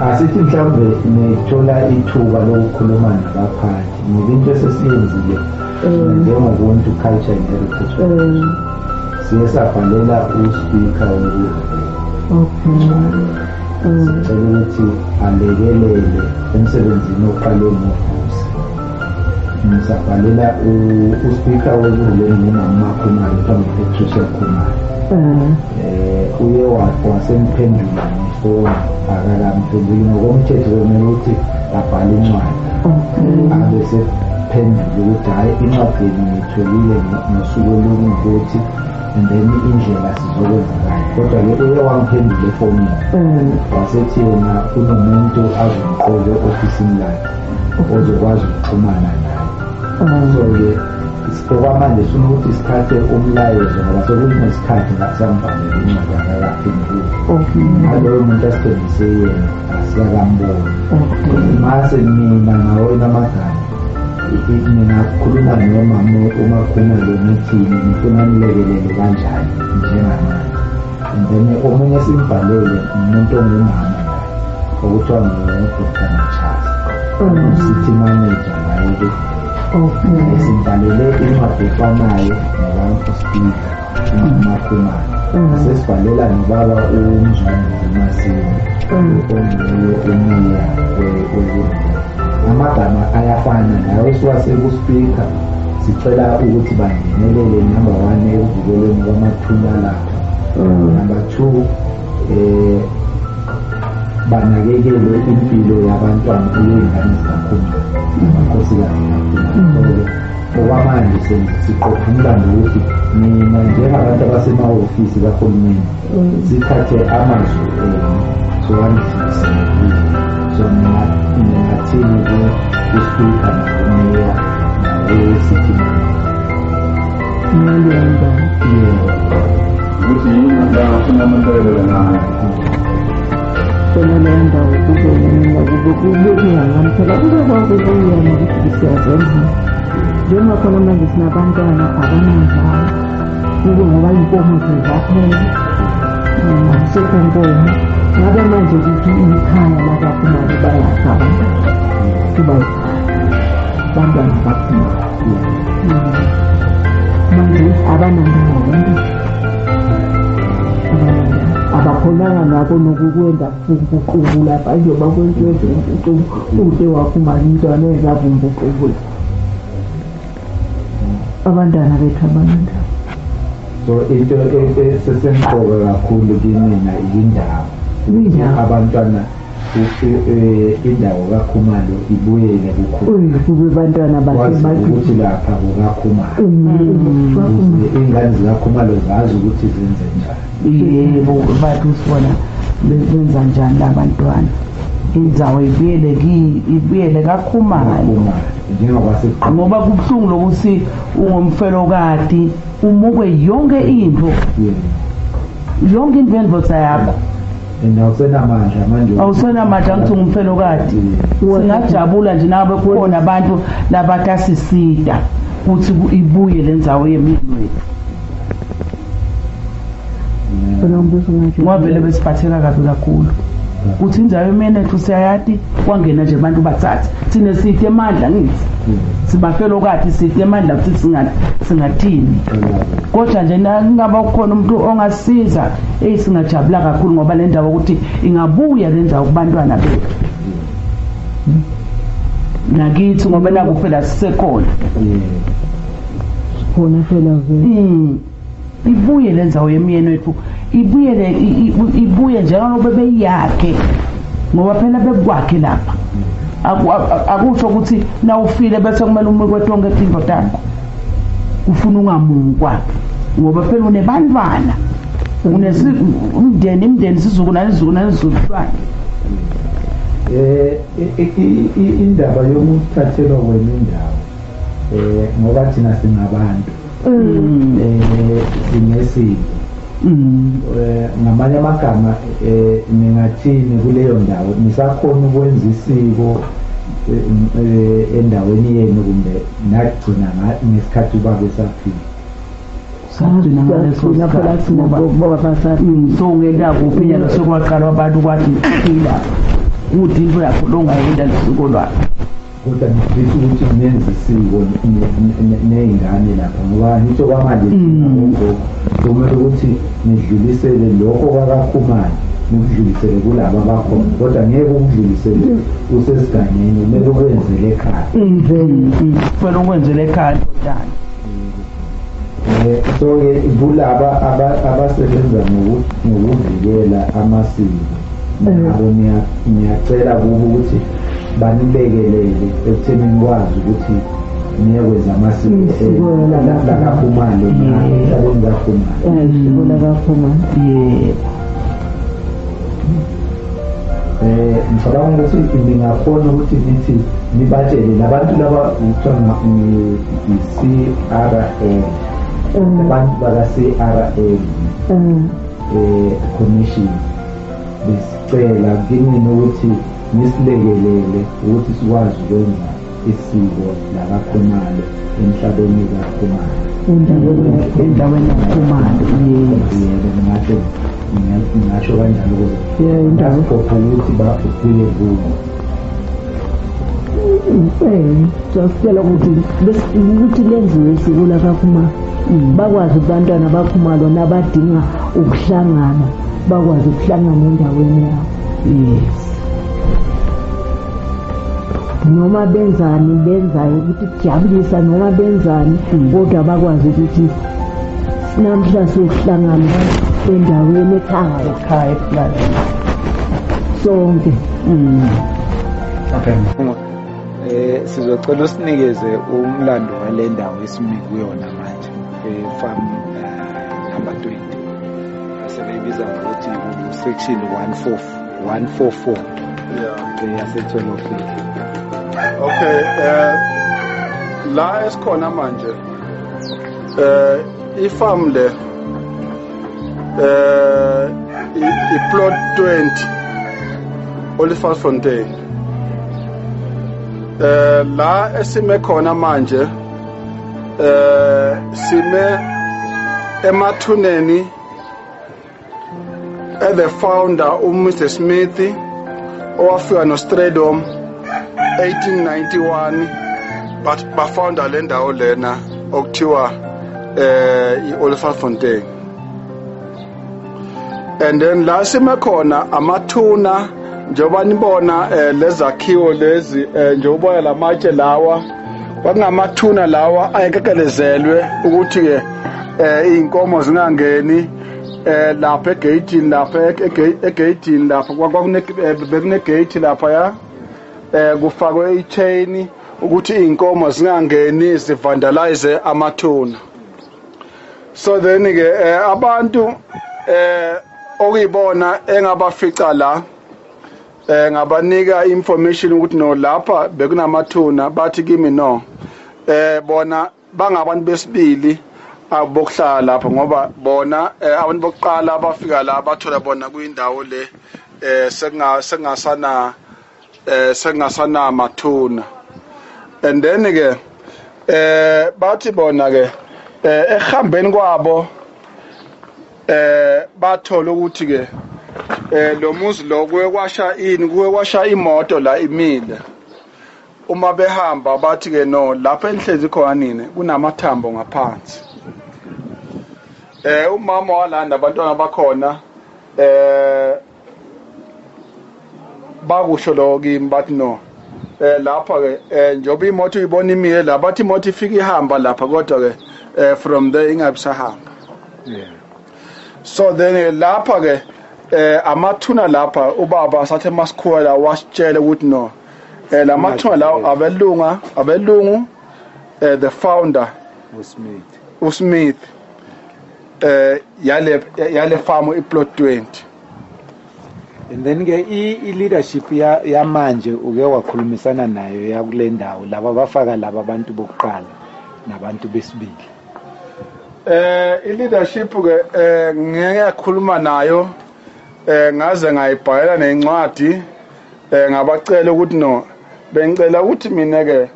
Asithi mhlawumbe nithola ithuba lokukhuluma nabaphathi Ngoba into esesiyenzile njengoBuntu Culture and Heritage, siye sabhalela uSpeaker weKurhuleni, sicela ukuthi alekelele emsebenzini oqale ngoVusi. Ngisabhalela uSpeaker weKurhuleni nguMama Khumalo, kuthiwa nguPatricia Khumalo. Uye wasemphendula ngefoni, akakamphenduli. Ngokomthetho kumele ukuthi abhale incwadi, abe sephendula ukuthi hhayi, incwadi yenu ngiyitholile ngosuku olungukuthi, and then indlela sizokwenza kayo. Kodwa-ke uye wamphendula efonini, wasethi yena kunomuntu azomqoka e-ofisini lakhe ozokwazi ukuxhumana naye. So-ke okwamanje sifuna ukuthi sithathe umlayezo, ngoba sekunesikhathi sambhalela incwadi, akakaphenduli. Naloyo muntu asithembise yena asikakamboni. Mase mina ngawena amagama ngingakhuluma nomama uMakhumalo ngithini, ngifuna nilekelele kanjani njengamanje? And then omunye simbhalele umuntu ongumama naye okuthiwa ngu-Dr Machaza, u-city manager naye. Simbhalele incwadi efanayo noka-Speaker uMakhumalo, sesibhalela nobaba uMzwandile Masini onguye umeya weKurhuleni. Amagama ayafana nawe siwasekuSpeaker, sicela ukuthi bangenelele, number one, ekuvikelweni kwamathuna lapha, number two, banakekele impilo yabantwana, kuyey'ngane zikaKhumalo namakhosikazi kaKhumalo. So okwamanje siqopha umlando ukuthi nina njengabantu abasemahhovisi kahulumeni sithathe amazwi enu siwandlise. So ningathini kuSpeaker nakumeya nawe-city manager? Yebo. Ukuthi yini ngafuna amantolelela ngayo? Khona leyo ndawo kube mina kube kube kungangami phela, kube kwakuyona ukuthi siyazenza njengoba khona manje sinabantwana abanandawo, kube ngoba iy'nkomo sezaphela, akusekho nkomo. Ngabe manje kuthi ikhaya lakaKhumalo bayakha abantwana, kuba yikhaya abantwana baKhumalo manje abanandawo, abantwana abanandawo, abakhonanga nako nokukwenda vumbuqubu lapha njengoba kwenziwe vumbuqubu, ude wakhumala umntwana wenza vumbuqubu. Abantwana bethu abanandawo. So into esesemqoka kakhulu kimina yindawo. Abantwana, indawo kaKhumalo ibuyele kukhulu, kube bantwana bakhe ukuthi lapha kukaKhumalo, iy'ngane zikaKhumalo zazi ukuthi zenze njani. Yebo, bathi usibona benza njani labantwana, indzawo ibuyele ibuyele kaKhumalo, ngoba kubuhlungu lokuthi ungumfelokati umukwe yonke into, yonke into yendvodza yakho. And awusenamandla manje. Awusenamandla, ngithi ungumfelokati. Singajabula nje nabe kukhona abantu labatasisita ukuthi ibuye le ndzawo yemindlu yethu, ngoba vele besiphatheka kabi kakhulu kuthi indzawo yemenethu siyayati, kwangena nje abantu bathathe thina sithe emandla, ngithi sibafelokati sithe emandla ukuthi singathini, kodwa nje ngaba kukhona umuntu ongasiza, eyi, singajabula kakhulu, ngoba le ndawo ukuthi ingabuya le ndawo kubantwana bethu nakithi, ngoba naku phela sisekhona khona phela vele. Ibuye le ndzawo yemiyeni wethu, ibuyele, ibuye njengoba beyakhe, ngoba phela bekwakhe lapha. Akusho ukuthi nawufile bese kumele umukwe tonke tintfo takho, ufuna ungamukwa, ngoba phela unebantwana, umndeni, imndeni, sizukulwane, isizukulwane, isizukulwane. Indaba yokuthathelwa kwena indawo, ngoba thina singabantu, sinesimo, ngamanye amagama ningathini kuleyo ndawo? Nisakhona ukwenza isiko endaweni yenu, kumbe nagcina ngesikhathi ubaba esaphila? Sagcina ngaleso sikhathi, ngoba so ungenda kuphi nyalo, sekwaqalwa abantu kwathi phila kuthi into yakho longayenda lisiko lwakho. Kodwa ngifisa ukuthi nenze isiko ney'ngane lapha, ngoba ngisho kwamanje ogogo kumele ukuthi nidlulisele lokho kwakaKhumalo, nikudlulisele kulaba abakhona, kodwa ngeke ukudlulisele usesigangeni, kumele ukwenzele ekhaya. Kumele ukwenzele ekhaya, ndodana. So-ke kulaba abasebenza ngokuvikela amasiko, nabo ngiyacela kubo ukuthi banilekelele ekuthenini kwazi ukuthi niyekwenza amasiko lakaKhumalo emhlabeni kaKhumalo. Isiko lakaKhumalo. Yebo. Ngicabanga ukuthi ningakhona ukuthi nithi nibatshele labantu laba kuthiwa i-CRL, abantu baka-CRL commission, besicela kinini ukuthi nisilekelele ukuthi sikwazi ukwenza isiko lakaKhumalo emhlabeni kaKhumalo. Endaweni yaKhumalo. Yebo, ngingasho ngingasho kanjalo ukuze indawo ukuthi bakuye kubo. Siyacela ukuthi lenziwe isiko lakaKhumalo, bakwazi abantwana baKhumalo nabadinga ukuhlangana bakwazi ukuhlangana endaweni yabo. Yes. Noma benzani benzayo ukuthi kujabulisa noma benzani, kodwa bakwazi ukuthi namhla siyohlangana endaweni ekhaya ekhaya eplazini sonke. Okay. Sizocela usinikeze umlando wale ndawo esimi kuyona manje, farm number 20, asebeyibiza ngokuthi section 144. Yeah. Yase-12. Okay, la esikhona manje ifarm le i-plot 20 Olifantsfontein. La esime khona manje sime emathuneni the founder uMr Smith owafika noStradom 1891, but bafounder le ndawo lena okuthiwa i-Olifantsfontein. And then la sime khona amathuna, njengoba nibona lezakhiwo lezi, njengoba lamatshe lawa kwakungamathuna lawa ayekekelezelwe ukuthi ke iy'nkomo zingangeni lapha egeyithini, lapha egeyithini lapha bekune-gate lapha ya kufakwe i-chain ukuthi iy'nkomo zingangeni zivandalize amathuna. So then ke abantu okuyibona engabafica la ngabanika information ukuthi no lapha bekunamathuna, bathi kimi no bona bangabantu besibili abokuhlala lapha, ngoba bona abantu bokuqala abafika la bathola bona kuyindawo le sengasana mathuna. And then ke bathi bona ke ehambeni kwabo bathola ukuthi ke lo muzi lo kuye kwasha ini, kuye kwasha imoto la imile. Uma behamba bathi ke no lapha enhlezi khona nini kunamathambo ngaphansi. Umama walanda abantwana bakhona bakusho lo kimi bathi no lapha ke njengoba imoto uyibona imile la, bathi imoto ifika ihamba lapha kodwa ke from there ingabi sahamba. Yeah. So then lapha ke amathuna lapha ubaba sathe masikhwela wasitshela ukuthi no lamathuna lawo abelungu the founder uSmith yale farm iplot 20. And then ke i-leadership yamanje uke wakhulumisana nayo yakule ndawo laba bafaka laba abantu bokuqala nabantu besibili. I-leadership ke ngeke yakhuluma nayo, ngaze ngayibhalela nencwadi ngabacela ukuthi no bengicela ukuthi mina ke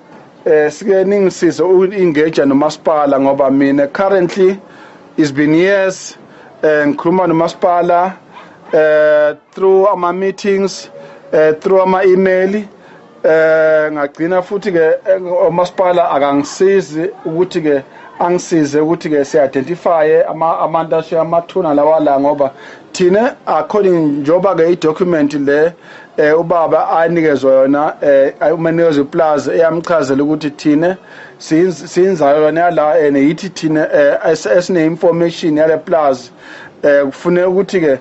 sike ningisize u-engage nomasipala, ngoba mina currently it's been years ngikhuluma nomasipala through ama meetings, through ama email, Ngagcina futhi ke umasipala akangisizi ukuthi ke angisize ukuthi ke si-identify abantu ashiya amathuna lawa la, ngoba thina according njoba ke i-document le ubaba anikezwe yona, umanikezwe iplaza eyamchazela ukuthi thina siyinzalo yona yala and yithi thina esine information yale plaza. Kufuneka ukuthi ke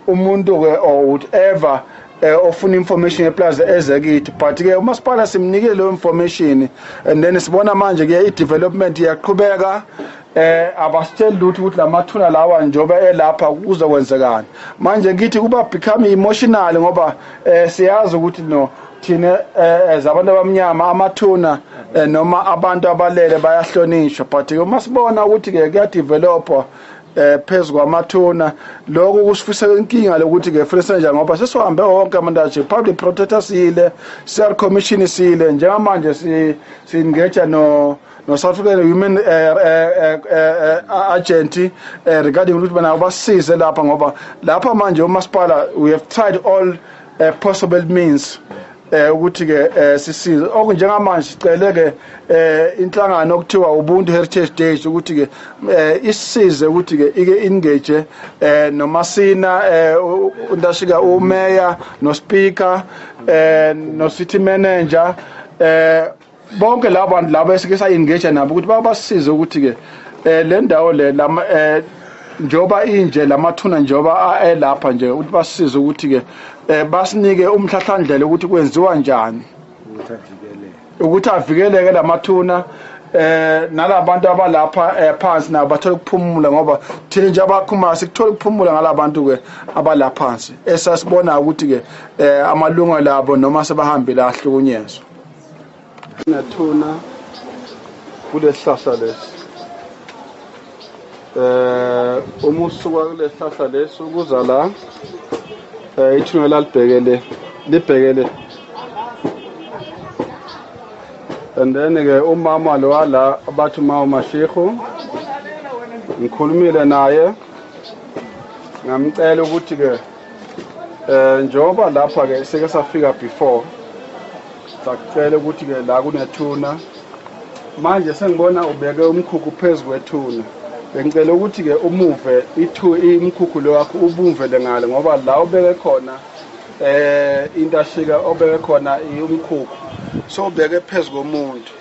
umuntu ke or whatever ofuna information yeplaza eze kithi, but ke umasipala simnikile leyo information and then sibona manje ke i-development iyaqhubeka. Abasitsheli lutho ukuthi lamathuna lawa njoba elapha kuzokwenzekani. Manje ngithi kuba become emotional ngoba siyazi ukuthi no thina as abantu abamnyama amathuna noma abantu abalele bayahlonishwa, but uma sibona ukuthi ke kuyadevelopa phezu kwamathuna, lokho kusifisela inkinga lokuthi ke futhi senja, ngoba sesihambe wonke amandaje, public protector sile, CR commission sile, njengamanje si-engage no South African Human Agent regarding ukuthi bana basize lapha, ngoba lapha manje umasipala we have tried all possible means ukuthi ke sisize. Okunjengamanje sicele ke inhlangano okuthiwa Ubuntu Heritage Days ukuthi ke isisize ukuthi ke ike engage noMasina uNtashika umeya no speaker no city manager, bonke labo bantu labo esike sa-engage nabo ukuthi babasize ukuthi ke le ndawo le njoba inje lamathuna njoba elapha nje, ukuthi basize ukuthi ke basinike umhlahlandlela ukuthi kwenziwa njani ukuthi avikeleke lamathuna, nalabantu abalapha phansi nabo bathole ukuphumula, ngoba thina nje abakhuma sikuthola ukuphumula ngalabantu ke abalapha phansi esasibona ukuthi ke amalungelo abo noma sebahambile ahlukunyezwa. Nathuna kulesihlahla lesi, uma usuka kulesihlahla lesi ukuza la ithunga lalibhekele libhekele, and then ke umama lo wala abathi mama Mashihu, ngikhulumile naye ngamcela ukuthi ke njengoba lapha ke seke safika before, sakucela ukuthi ke la kunethuna, manje sengibona ubeke umkhukhu phezu kwethuna, bengicela ukuthi ke umuve imkhukhu lo wakho ubumvele ngale, ngoba la ubeke khona intashika obeke khona umkhukhu so ubeke phezu komuntu.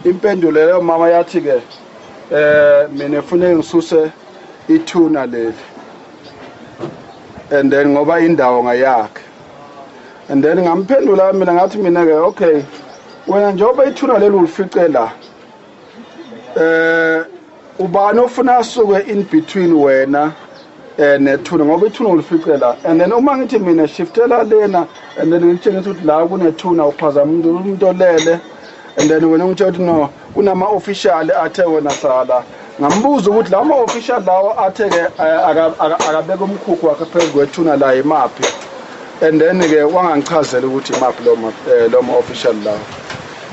Impendulo leyo mama yathi ke mina kufanele ngisuse ithuna leli, and then ngoba indawo ngayakhe. And then ngamphendula mina ngathi mina ke okay wena njengoba ithuna leli ulifice la, ubani ofuna asuke in between wena nethuna, ngoba ithuna ulifice la. And then uma ngithi mina shiftela lena and then ngitshengisa ukuthi la kunethuna uphazama umuntu olele, and then wena ungitshela ukuthi no kunama official athe wena sala. Ngambuza ukuthi lama official lawo athe ke akabeka umkhukhu wakhe phezu kwethuna la imaphi, and then ke wangangichazela ukuthi imaphi lo ma official lawo.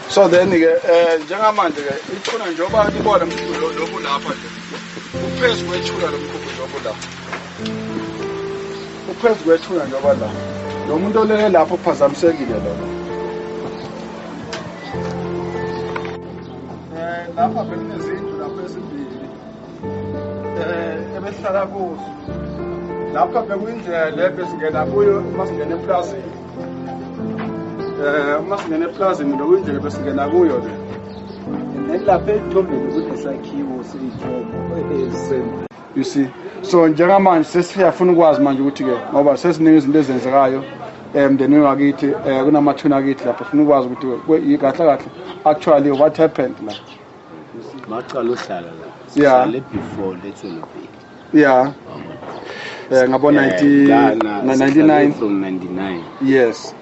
So then ke njengamanje ke ithuna njengoba nibona umkhukhu lobu lapha nje uphezu kwethuna lo mkhukhu njengoba la uphezu kwethuna njengoba la lo muntu olele lapho uphazamisekile lo. Lapha bekunezindlu lapho ezimbili ebehlala kuzo. Lapha bekuyindlela le besingena kuyo uma singena eplazini. Uma singena eplazini bekuyindlela besingena kuyo le. Nelapha ethombeni kunesakhiwo seyithombo esema. You see, so njengamanje sesiyafuna ukwazi manje ukuthi ke ngoba sesiningi izinto ezenzekayo emndenini wakithi, kunamathuna akithi lapha, sifuna ukwazi ukuthi kahle kahle actually what happened la. Maqala uhlala la. Yeah. Sihlale before letholobheni. Yeah. Ngabo 99 from 99. Yes.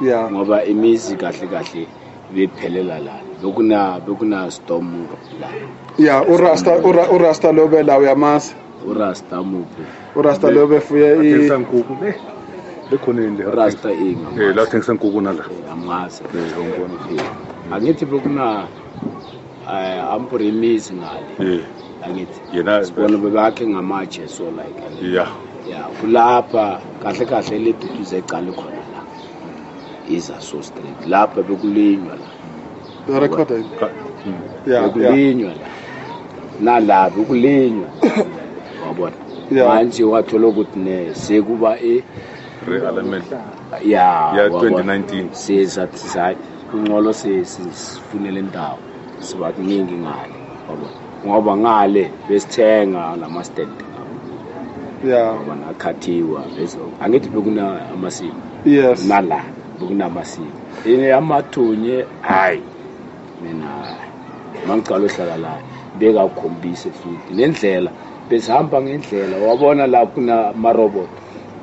Yeah. Ngoba imizi kahle kahle bephelela la. Bekuna storm la. Yeah, uRasta lobe la uyamazi. uRasta muphi? uRasta lobe fuye i nkukhu. Bekhona indle. uRasta inga. La thengisa nkukhu nala. Amazi. Ngibona. Angithi bekuna ampure imizi ngale. Angithi. Yena sibona bebakhe ngamatshe so like. Yeah. Yeah, kulapha kahle kahle le duduze eqale khona la. Iza so straight lapha bekulinywa la. The recording. Yeah. Bekulinywa la, nala bekulinywa, wabona. Manje wathola ukuthi ne sekuba e realignment. Ya. Ya, 2019. Sesathi sayi kungcono sifunele indawo, siba kuningi ngale, wabona, ngoba ngale besithenga lama stand. Wabona, akhathiwa bese angithi bekuna amasimu. Nala bekunamasimu ine amathunye. Hayi, mina mangicala uhlala la bekakhombise futhi nendlela besihamba ngendlela, wabona la kuna ama-robot.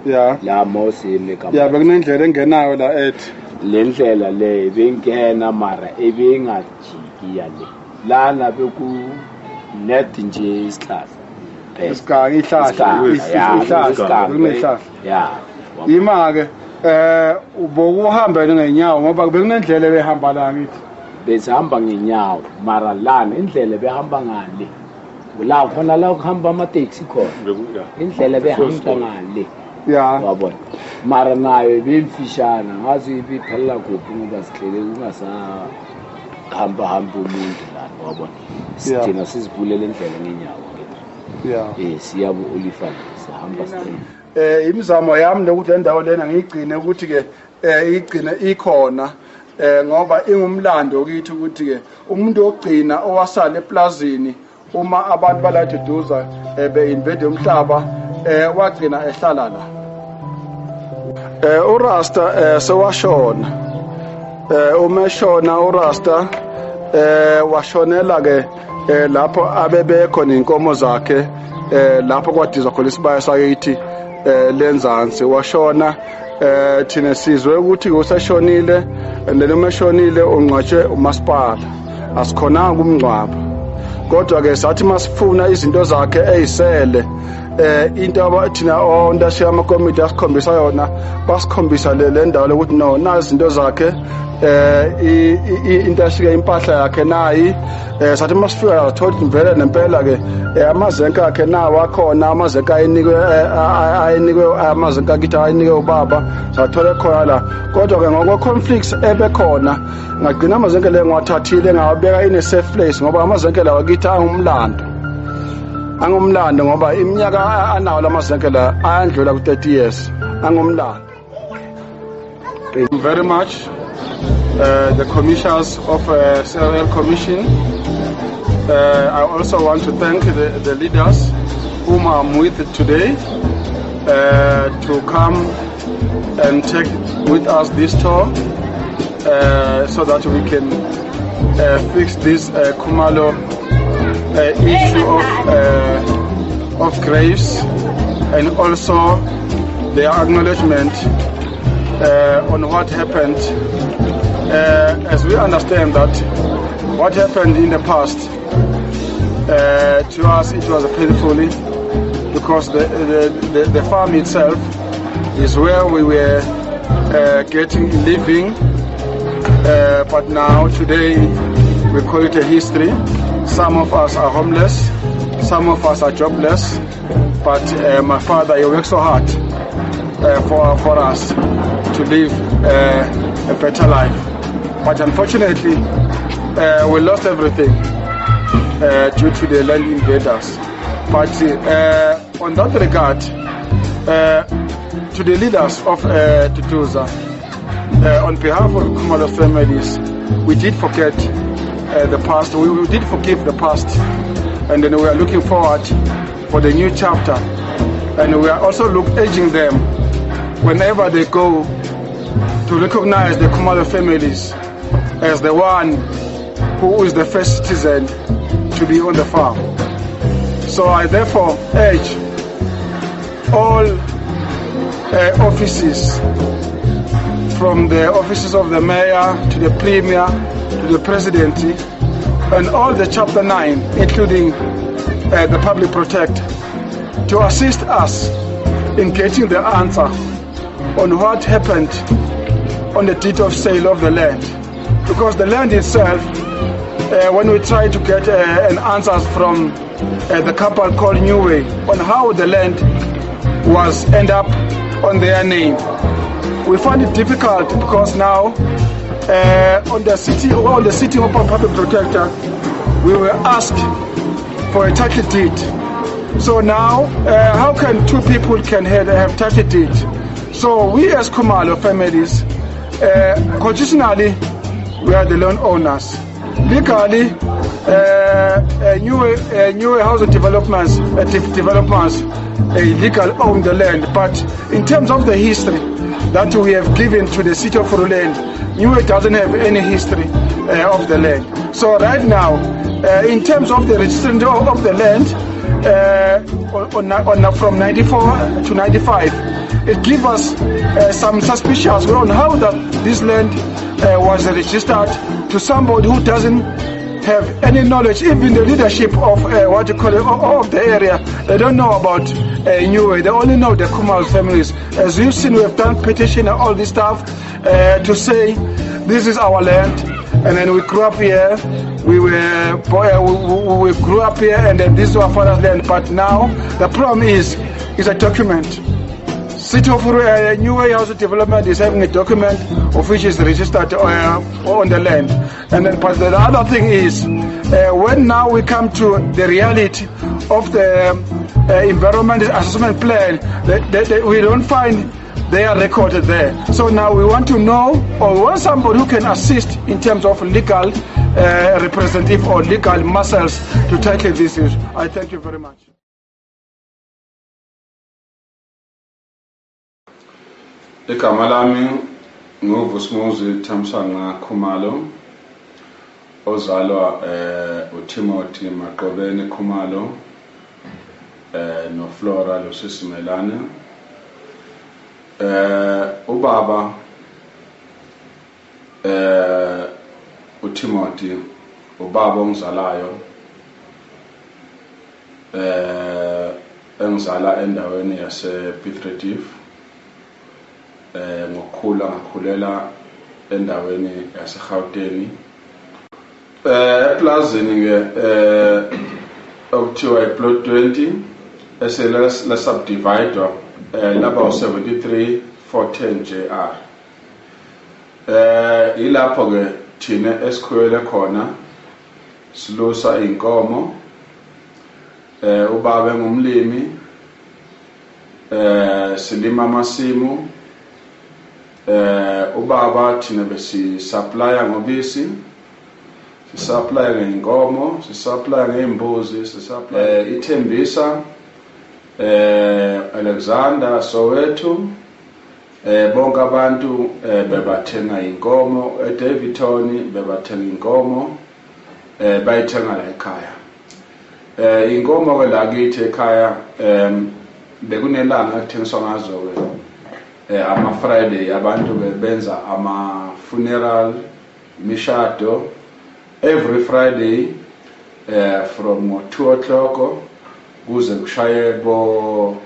La mosime. Yeah, bekunendlela engenayo la ethi. Le ndlela le ibingena, mara ibingajiki yale lana, beku net nje isihlahla. Isiganga, ihlahla, ihlahla, bekunehlahla. Ya. Ima-ke bokuhamba ngenyawo, ngoba bekunendlela ebehamba la ngithi. Besihamba ngenyawo, mara lana indlela behamba ngale la khona la kuhamba amateksi khona, indlela behamba ngale. Wabona, mara nayo ibimfishana, ngazi ibiphelela kuphi, ngoba sihlele kungasahamba hamba umuntu lana, wabona. Thina sizivulele indlela ngenyawo. Siyabo olifant sihamba straight. Imizamo yami lokuthi le ndawo lena ngiyigcine ukuthi ke igcine ikhona, ngoba ingumlando kithi ukuthi ke umuntu wokugcina owasala eplazini uma abantu bala Duduza be-invade umhlaba, wagcina ehlala la. URasta sewashona. Uma eshona uRasta, washonela ke lapho abebekho nenkomo zakhe, lapho kwadizwa khona isibaya sakithi lenzansi. Washona, thina sizwe ukuthi useshonile, and then uma eshonile ungcwatshwe umasipala, asikhonanga umngcwabo. Kodwa ke sathi masifuna izinto zakhe eyisele, into thina ontashiya amakomiti asikhombisa yona, basikhombisa le ndawo lokuthi no, nazi izinto zakhe, into ashike impahla yakhe nayi. Sathi masifika sathola ukuthi vele nempela ke amazenke akhe nawo akhona, amazenke ayinikwe amazenke akithi ayinikwe ubaba, sathola khona la. Kodwa ke ngokwe conflicts ebekhona, ngagcina amazenke le ngiwathathile ngawabeka in a safe place, ngoba amazenke lawa kithi angumlando, ngoba iminyaka anawo lamazenke la ayandlula ku-30 years, angumlando. Thank you very much, the commissioners of CRL Commission. I also want to thank the leaders whom I'm with today to come and take with us this tour so that we can fix this Khumalo issue of graves, and also their acknowledgement on what happened. As we understand that what happened in the past, to us it was painfully, because the farm itself is where we were getting living, but now today we call it a history. Some of us are homeless, some of us are jobless, but my father, he worked so hard for us to live a better life. But unfortunately, we lost everything due to the land invaders. But on that regard, to the leaders of Duduza, on behalf of Khumalo families, we did forget the past, we did forgive the past, and then we are looking forward for the new chapter. And we are also urging them, whenever they go, to recognize the Khumalo families as the one who is the first citizen to be on the farm. So I therefore urge all offices, from the offices of the mayor to the premier to the presidency, and all the Chapter 9, including the public protector, to assist us in getting the answer on what happened on the deed of sale of the land. Because the land itself, when we try to get an answer from the couple called New Way on how the land was end up on their name, We find it difficult because now on the city of public protector, we were asked for a title deed. So now, how can two people can have title deed? So we as Khumalo families, constitutionally, we are the land owners. Legally, new housing developments legal own the land. But in terms of the history that we have given to the city of Ekurhuleni, New doesn't have any history of the land. So right now, in terms of the registration of the land, from 94 to 95, it gives us some suspicions on how that this land was registered to somebody who doesn't have any knowledge, even the leadership of of the area. They don't know about New. They only know the Khumalo families. As you've seen, we have done petition and all this stuff to say this is our land, and then we grew up here. We grew up here, and then this is our father's land. But now the problem is a document. City of New Way Housing Development is having a document of which is registered on the land. And then, but the other thing is, when now we come to the reality of the environment assessment plan, we don't find they are recorded there. So now we want to know, or we want somebody who can assist in terms of legal representative or legal muscles to tackle this issue. I thank you very much. Igama lami nguVusumuzi Thamsanqa Khumalo, ozalwa uTimothy Maqobeni Khumalo noFlora Losisimelane. Ubaba uTimothy, ubaba ongizalayo, engizala endaweni yase Piet Retief. Ngokukhula ngakhulela endaweni yaseGauteng, eplazini ke okuthiwa iplot 20 esele la subdivide laba u73410 JR. Ilapho ke thina esikhulele khona, silusa inkomo. Ubaba engumlimi, silima amasimu. Ubaba thina besi supplya ngobisi, sisupply ngeinkomo, sisupply ngeimbuzi, sisupply iThembisa, Alexander, Soweto. Bonke abantu bebathenga inkomo eDaveyton, bebathenga inkomo, bayithenga la ekhaya. Inkomo ke la kithi ekhaya, bekunelanga ekuthengiswa ngazo ke ama Friday, abantu bebenza ama funeral, imishado every Friday from 2 o'clock kuze kushaye bo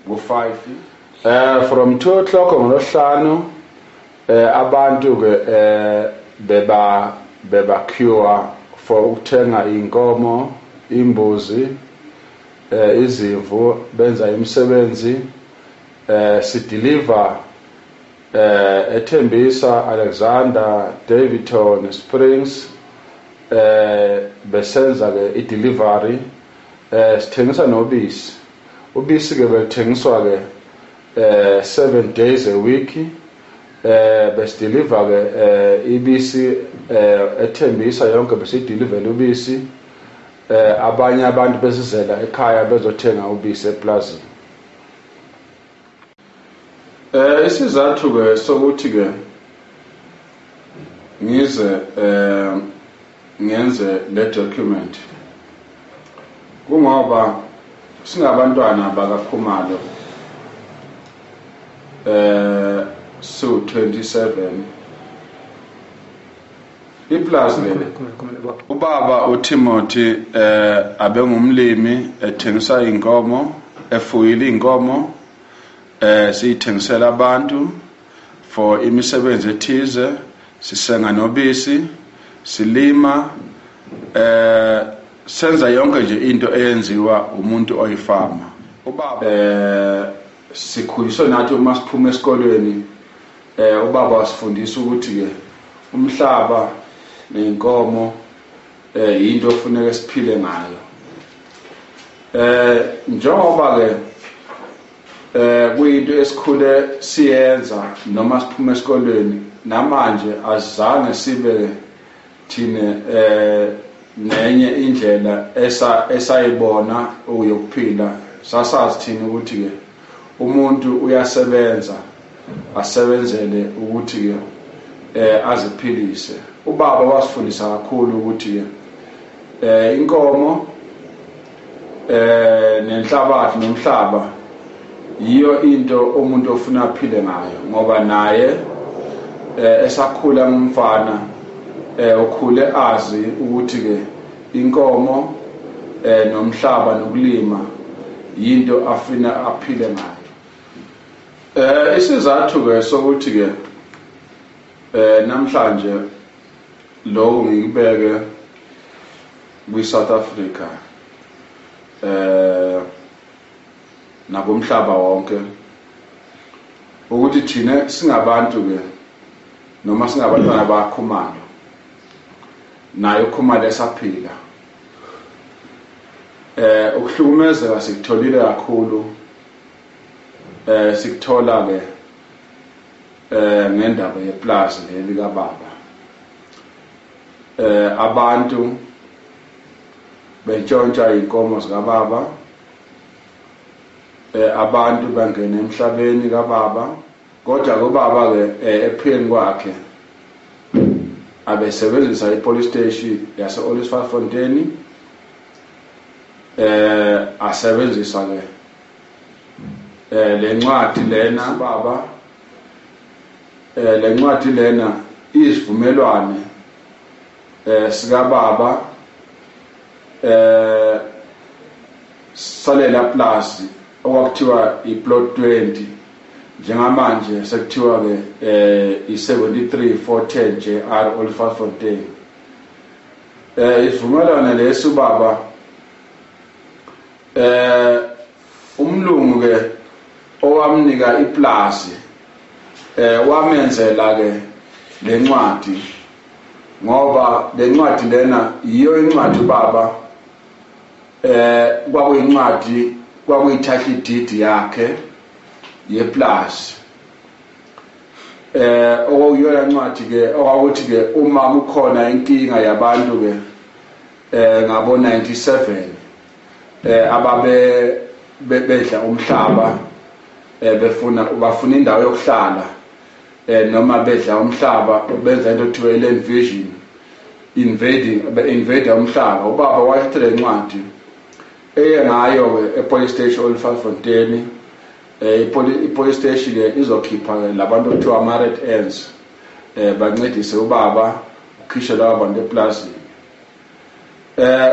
5. From 2 o'clock ngolosihlanu, abantu ke beba queue for ukuthenga inkomo, imbuzi, izimvu, benza imisebenzi. Si deliver eThembisa, Alexander, Daveyton, Springs, besenza ke i-delivery. Sithengisa nobisi. Ubisi ke belithengiswa ke 7 days a week. Besideliver ke ibisi eThembisa yonke, besideliver ubisi. Abanye abantu besizela ekhaya bezothenga ubisi eplazini. Isizathu ke sokuthi ke ngize ngenze le document kungoba singabantwana bakaKhumalo, su 27 iplazi leli. Ubaba uTimothy abengumlimi, ethengisa inkomo, efuyile inkomo, siyithengisela abantu for imisebenzi ethize, sisenga nobisi, silima, senza yonke nje into eyenziwa umuntu oyifama. Ubaba sikhuliswe nathi uma siphuma esikolweni Ubaba wasifundisa ukuthi ke umhlaba nenkomo into ofuneka siphile ngayo. Njengoba ke kuyinto esikhule siyenza noma siphume esikolweni, namanje azange sibe thina nenye indlela esayibona ukuyokuphila. Sasazi thina ukuthi ke umuntu uyasebenza asebenzele ukuthi ke aziphilise. Ubaba wasifundisa kakhulu ukuthi ke inkomo nenhlabathi nomhlaba yiyo into umuntu ofuna aphile ngayo, ngoba naye esakhula ngumfana ukhule azi ukuthi ke inkomo nomhlaba nokulima yinto afuna aphile ngayo. Isizathu ke sokuthi ke namhlanje lokhu ngikubeke kwi South Africa nakumhlaba wonke, ukuthi thina singabantu ke noma singabantwana baKhumalo, naye uKhumalo esaphila, ukuhlukumezeka sikutholile kakhulu. Sikuthola ke ngendaba yeplazi leli kababa. Abantu bentshontsha inkomo zikababa, abantu bangena emhlabeni kababa, kodwa kubaba ke ephileni kwakhe abesebenzisa ipolice station yase Olifantsfontein, asebenzisa ke lencwadi lena baba, lencwadi lena isivumelwane sika baba salela plazi okwakuthiwa iplot 20, njengamanje sekuthiwa ke i73 410 JR Olifantsfontein. Isivumelwano lesi ubaba umlungu ke owamnika iplazi wamenzela ke lencwadi, ngoba lencwadi lena yiyo incwadi baba kwakuyincwadi kwakuyithatha deed yakhe yeplazi. Okuyiyona ncwadi ke okwakuthi ke uma kukhona inkinga yabantu ke ngabo 97 ababe bedla umhlaba, bafuna indawo yokuhlala, noma bedla umhlaba benza into ekuthiwa land vision, invade umhlaba. Ubaba wayethatha lencwadi eye ngayo ke epolice station Olifantsfontein. Ipolice station ke izokhipha labantu okuthiwa ama red ends, bancedise ubaba ukhishe laba bantu eplazini.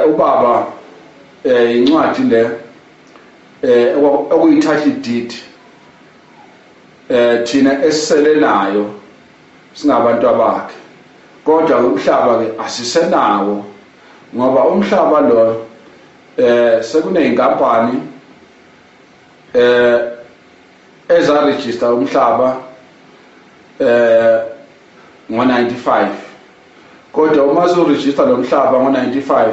Ubaba incwadi le okuyithatha deed thina esisele nayo singabantu abakhe, kodwa umhlaba ke asisenawo, ngoba umhlaba lo sekuneyinkampani eza register umhlaba ngo-95, kodwa uma uzoregister lo mhlaba ngo-95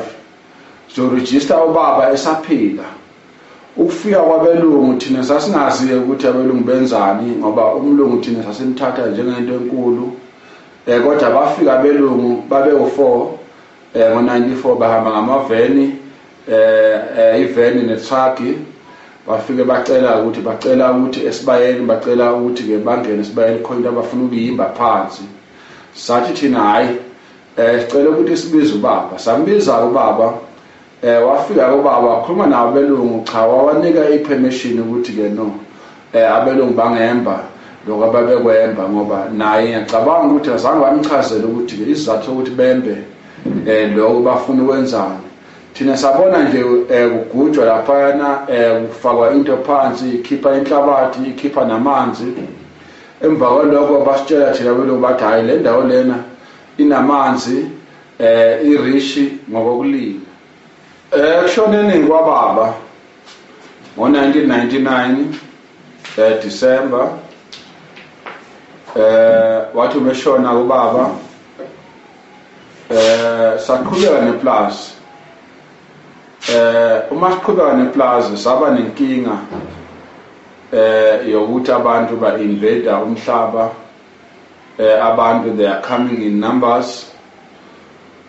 uzoregister ubaba esaphila. Ukufika kwabelungu thina sasingazi ukuthi abelungu benzani, ngoba umlungu thina sasimthatha njengento enkulu. Kodwa bafika abelungu babe u4 ngo-94, bahamba ngamaveni, iveni netruck, bafike bacela ukuthi esibayeni, bacela ukuthi ke bangene esibayeni khona into abafuna ukuyimba phansi. Sathi thina hayi, sicela ukuthi sibize ubaba. Sambiza ubaba, wafika ubaba wakhuluma nabo abelungu, cha wawanika ipermission ukuthi ke no abelungu bangemba lokho ababekwemba, ngoba naye ngiyacabanga ukuthi azange bamchazele ukuthi ke isizathu sokuthi bembe lokho bafuna ukwenzani. Thina sabona nje kugujwa laphayana, kufakwa into phansi, ikhipha inhlabathi, ikhipha namanzi. Emva kwalokho basitshela thina abelungu bathi hayi le ndawo lena inamanzi, irishi ngokokulima. Ekushoneni kwababa ngo-1999 December, Wathi umeshona ubaba saqhubeka neplaza. Uma siqhubeka neplaza saba nenkinga yokuthi abantu ba invade umhlaba. Abantu they are coming in numbers,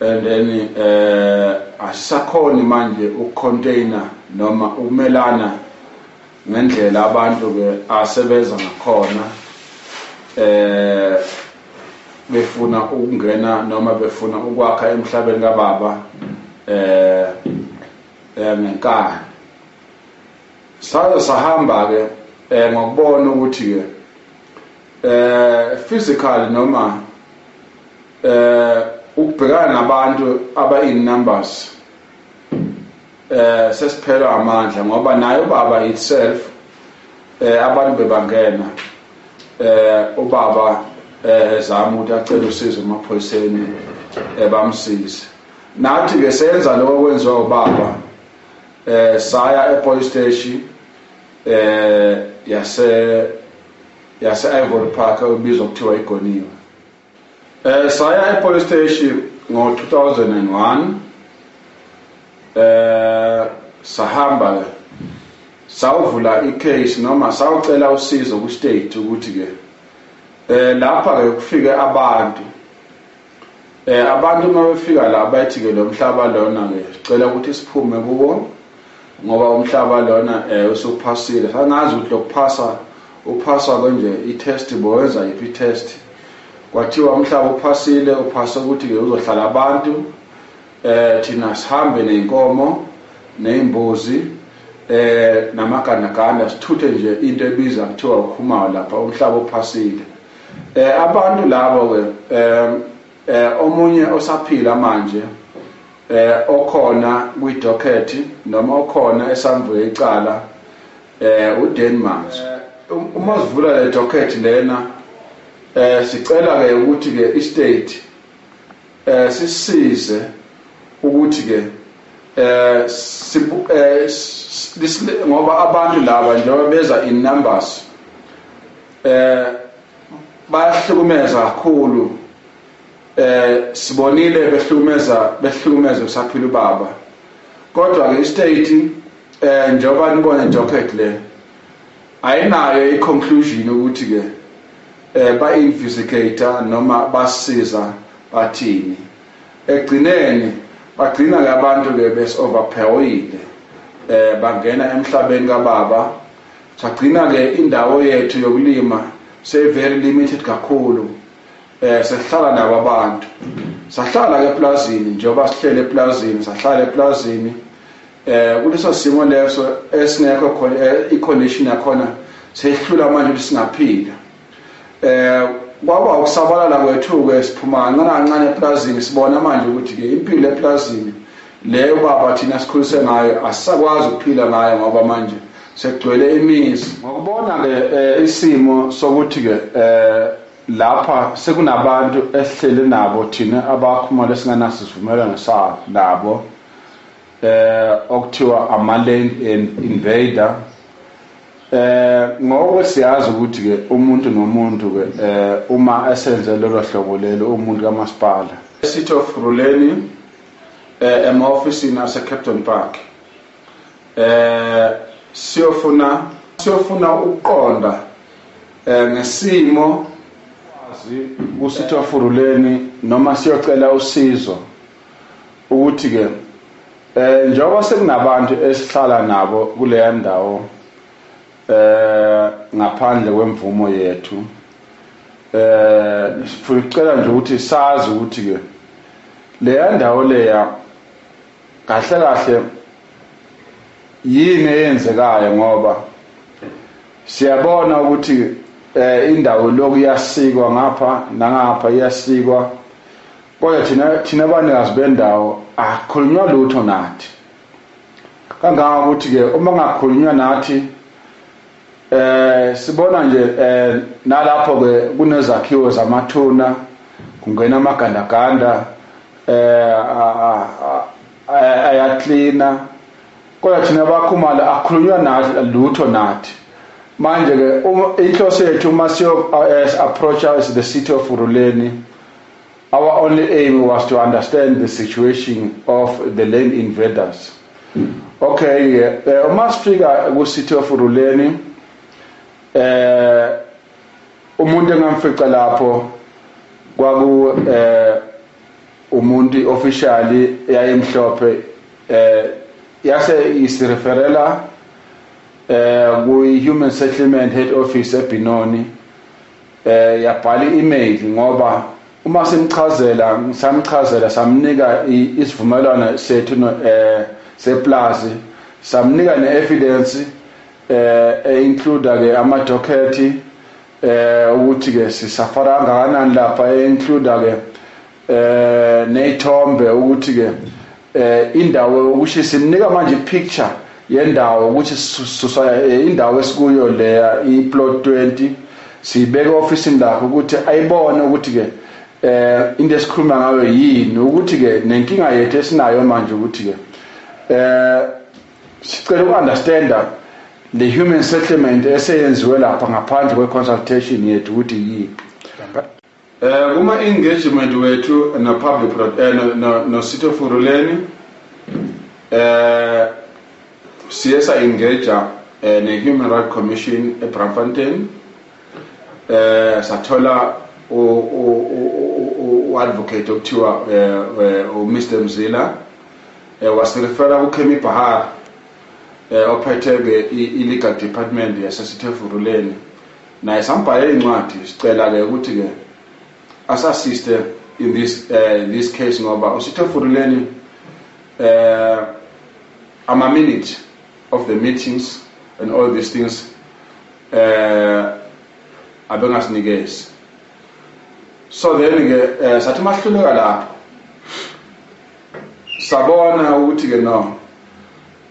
and then asisakhoni manje ukucontainer noma ukumelana ngendlela abantu ke asebenza ngakhona, befuna ukungena noma befuna ukwakha emhlabeni kababa ngenkani. Saze sahamba ke ngokubona ukuthi ke physical noma ukubhekana nabantu aba in numbers sesiphela amandla, ngoba naye ubaba itself abantu bebangena, ubaba ezama ukuthi acele usizo emaphoyiseni bamsize. Nathi ke senza lokho okwenziwa ubaba, saya epolice station yase Ivory Park obizwa kuthiwa iGoniwe. Saya epolice station ngo 2001. Sahamba sawuvula icase noma sawucela usizo ku state ukuthi ke lapha ke kufike abantu, abantu uma befika la bathi ke lo mhlaba lona ke sicela ukuthi siphume kuwo ngoba umhlaba lona usuphasile. Sangazi ukuthi lokuphasa uphasa konje i-test bowenza yiphi i-test. Kwathiwa umhlaba uphasile, uphasa ukuthi ke uzohlala abantu, thina sihambe neyinkomo neyimbuzi namagandaganda sithuthe nje into ebiza kuthiwa ukhumalo lapha, umhlaba uphasile. Abantu labo ke omunye osaphila manje okhona kwidocket noma okhona esamvuye icala uDan Manzo. Uma sivula le docket lena sicela ke ukuthi ke istate sisize ukuthi ke ngoba abantu laba njengoba beza in numbers bayahlukumeza kakhulu. Sibonile behlukumeza usaphila ubaba, kodwa ke istate njengoba nibone docket le ayinayo i-conclusion ukuthi ke ba investigate noma basiza bathini. Egcineni bagcina ke abantu ke bes overpowered, bangena emhlabeni kababa. Sagcina ke indawo yethu yokulima se very limited kakhulu. Sesihlala nabo abantu, sahlala ke eplazini njengoba sihlele eplazini, sahlala eplazini kuleso simo leso esingekho khona, i-condition yakhona sehlula manje ukuthi singaphila. Kwaba ukusabalala kwethu ke siphuma kancane kancane eplazini, sibona manje ukuthi ke impilo eplazini leyo baba thina sikhulise ngayo asisakwazi ukuphila ngayo ngoba manje sekugcwele imizi. Ngokubona ke isimo sokuthi ke lapha sekunabantu esihlele nabo thina abakhumalo esinganaso isivumelwano sabo nabo, okuthiwa ama-land invader. Ngoba siyazi ukuthi ke umuntu nomuntu ke uma esenze lolo hlobo lelo umuntu kamasipala City of Ekurhuleni ema-ofisini ase-Kempton Park, siyofuna ukuqonda ngesimo ku-City of Ekurhuleni noma siyocela usizo ukuthi ke njengoba sekunabantu esihlala nabo kuleya ndawo ngaphandle kwemvumo yethu, sicela nje ukuthi sazi ukuthi ke leya ndawo leya kahle kahle yini eyenzekayo, ngoba siyabona ukuthi indawo lokhu iyasikwa ngapha nangapha iyasikwa, kodwa thina abanikazi bendawo akukhulunywa lutho nathi, kangangokuthi ke uma kungakhulunywa nathi sibona nje nalapho ke kunezakhiwo zamathuna, kungena amagandaganda ayaklina, kodwa thina abakhumalo akukhulunywa nathi lutho nathi. Manje ke inhloso yethu uma siyo approach us the City of Ekurhuleni, our only aim was to understand the situation of the land invaders. Okay, uma sifika ku City of Ekurhuleni, umuntu engamfica lapho kwaku umuntu officially yayimhlophe, yase isireferela ku Human Settlement Head Office eBenoni, yabhala i-email, ngoba uma simchazela, samchazela, samnika isivumelwano sethu seplazi, samnika ne-evidence e-include ke ama-docket ukuthi ke sisafara kangakanani lapha, e-include ke ney'thombe ukuthi ke indawo ukuthi simnika manje i-picture yendawo ukuthi susa indawo esikuyo leya i-plot 20, siyibeke ofisini lakho ukuthi ayibone ukuthi ke into esikhuluma ngayo yini, ukuthi ke nenkinga yethu esinayo manje ukuthi ke sicela uku-understanda le human settlement eseyenziwe lapha ngaphandle kwe-consultation yethu ukuthi yiphi. Kuma engagement wethu no public no City of Ekurhuleni, siye sa-engage ne-Human Rights Commission eBraamfontein, sathola u-advocate okuthiwa u-Mr Mzila, wasirefera kuKemi Bahar, ophethe-ke i-legal department yase-City of Ekurhuleni. Naye sambhalela incwadi sicela-ke ukuthi-ke as-assiste in this case, ngoba uCity of Ekurhuleni ama-minute of the meetings and all these things abengasinikezi. So then ke sathi mahluleka lapho, sabona ukuthi ke no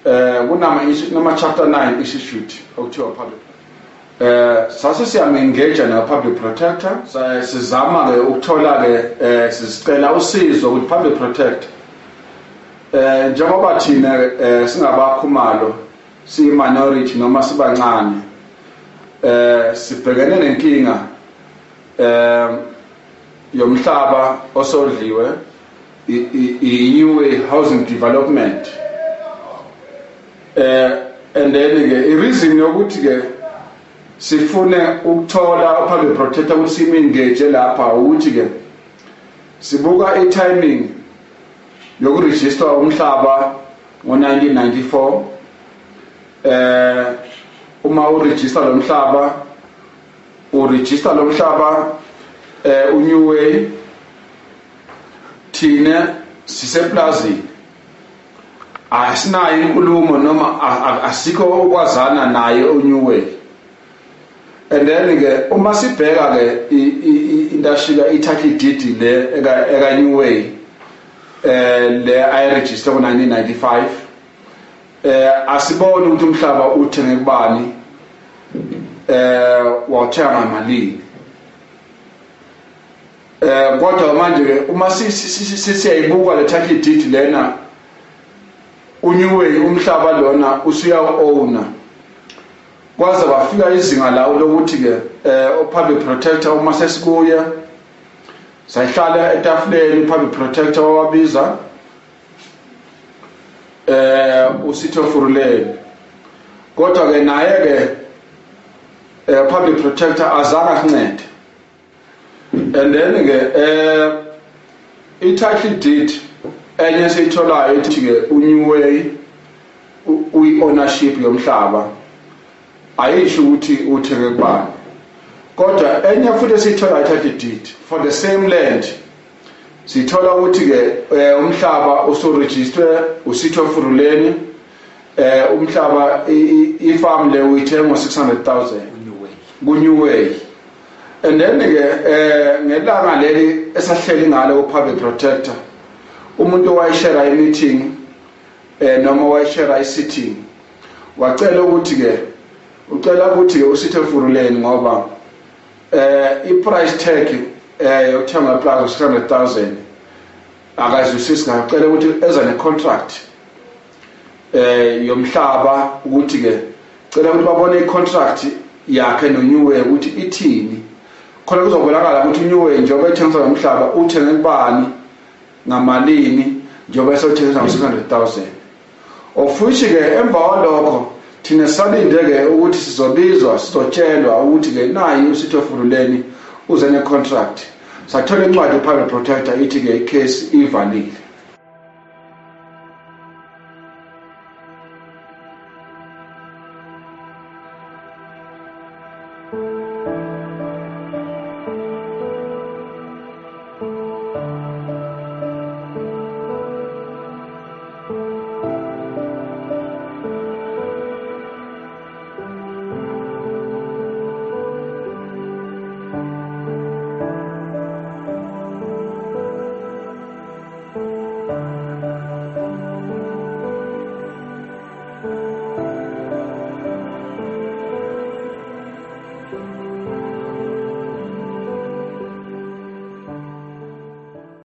kunama chapter 9 institute okuthiwa public, sase siyam-engage na public protector, sizama ke ukuthola ke, sicela usizo ukuthi public protector, njengoba thina singabakhumalo, siyi-minority noma sibancane, sibhekene nenkinga yomhlaba osodliwe i-New Way Housing Development, and then ke i-reason yokuthi ke sifune ukuthola public protector ukuthi sim-engage lapha ukuthi ke sibuka i-timing yokurejista umhlaba ngo-1994. Uma urejista lo mhlaba, urejista lo mhlaba uNew Way, thina siseplazini, asinayo inkulumo noma asikho ukwazana naye uNew Way. And then ke uma sibheka ke intashika i-title deed le eka New Way, le ayiregister ngo-1995, asiboni ukuthi umhlaba uthenge kubani, wawuthenga ngamalini. Kodwa manje ke uma siyayibuka le title deed lena, uNew Way umhlaba lona usuya-owner, kwaze kwafika izinga lawo lokuthi ke u-public protector uma sesikuye sayihlala etafuleni, u-public protector wawabiza uCity of Ekurhuleni, kodwa ke naye ke public protector azange asincede. And then ke i-title deed enye esiyitholayo ithi ke uNew Way uyi-ownership yomhlaba, ayisho ukuthi uthenge kubani. Kodwa enye futhi esiyithola i-title deed for the same land, sithola ukuthi ke umhlaba usuregistered uCity of Ekurhuleni, umhlaba i-farm le uyithenga ngo-600,000 ku-New Way. And then ke ngelanga leli esahleli ngalo ku-public protector, umuntu owayeshare i-meeting noma owayeshare i-sitting wacela ukuthi ke ucela ukuthi ke uCity of Ekurhuleni, ngoba i-price tag yokuthenga iplaza 600,000 akazwisisi ngayo, ucela ukuthi eza ne-contract yomhlaba, ukuthi ke cela ukuthi babone i-contract. yakhe noNeway ukuthi ithini, khona kuzobonakala ukuthi uNeway njengoba ethengisa lo mhlaba uthenge kubani ngamalini, njengoba esewuthengisa ngo-600,000. Of which-ke emva kwalokho thina sisalinde-ke ukuthi sizobizwa sizotshelwa ukuthi-ke nayi uCity of Ekurhuleni uze ne-contract. Sathola incwadi e-Public Protector ithi-ke i-case ivalile.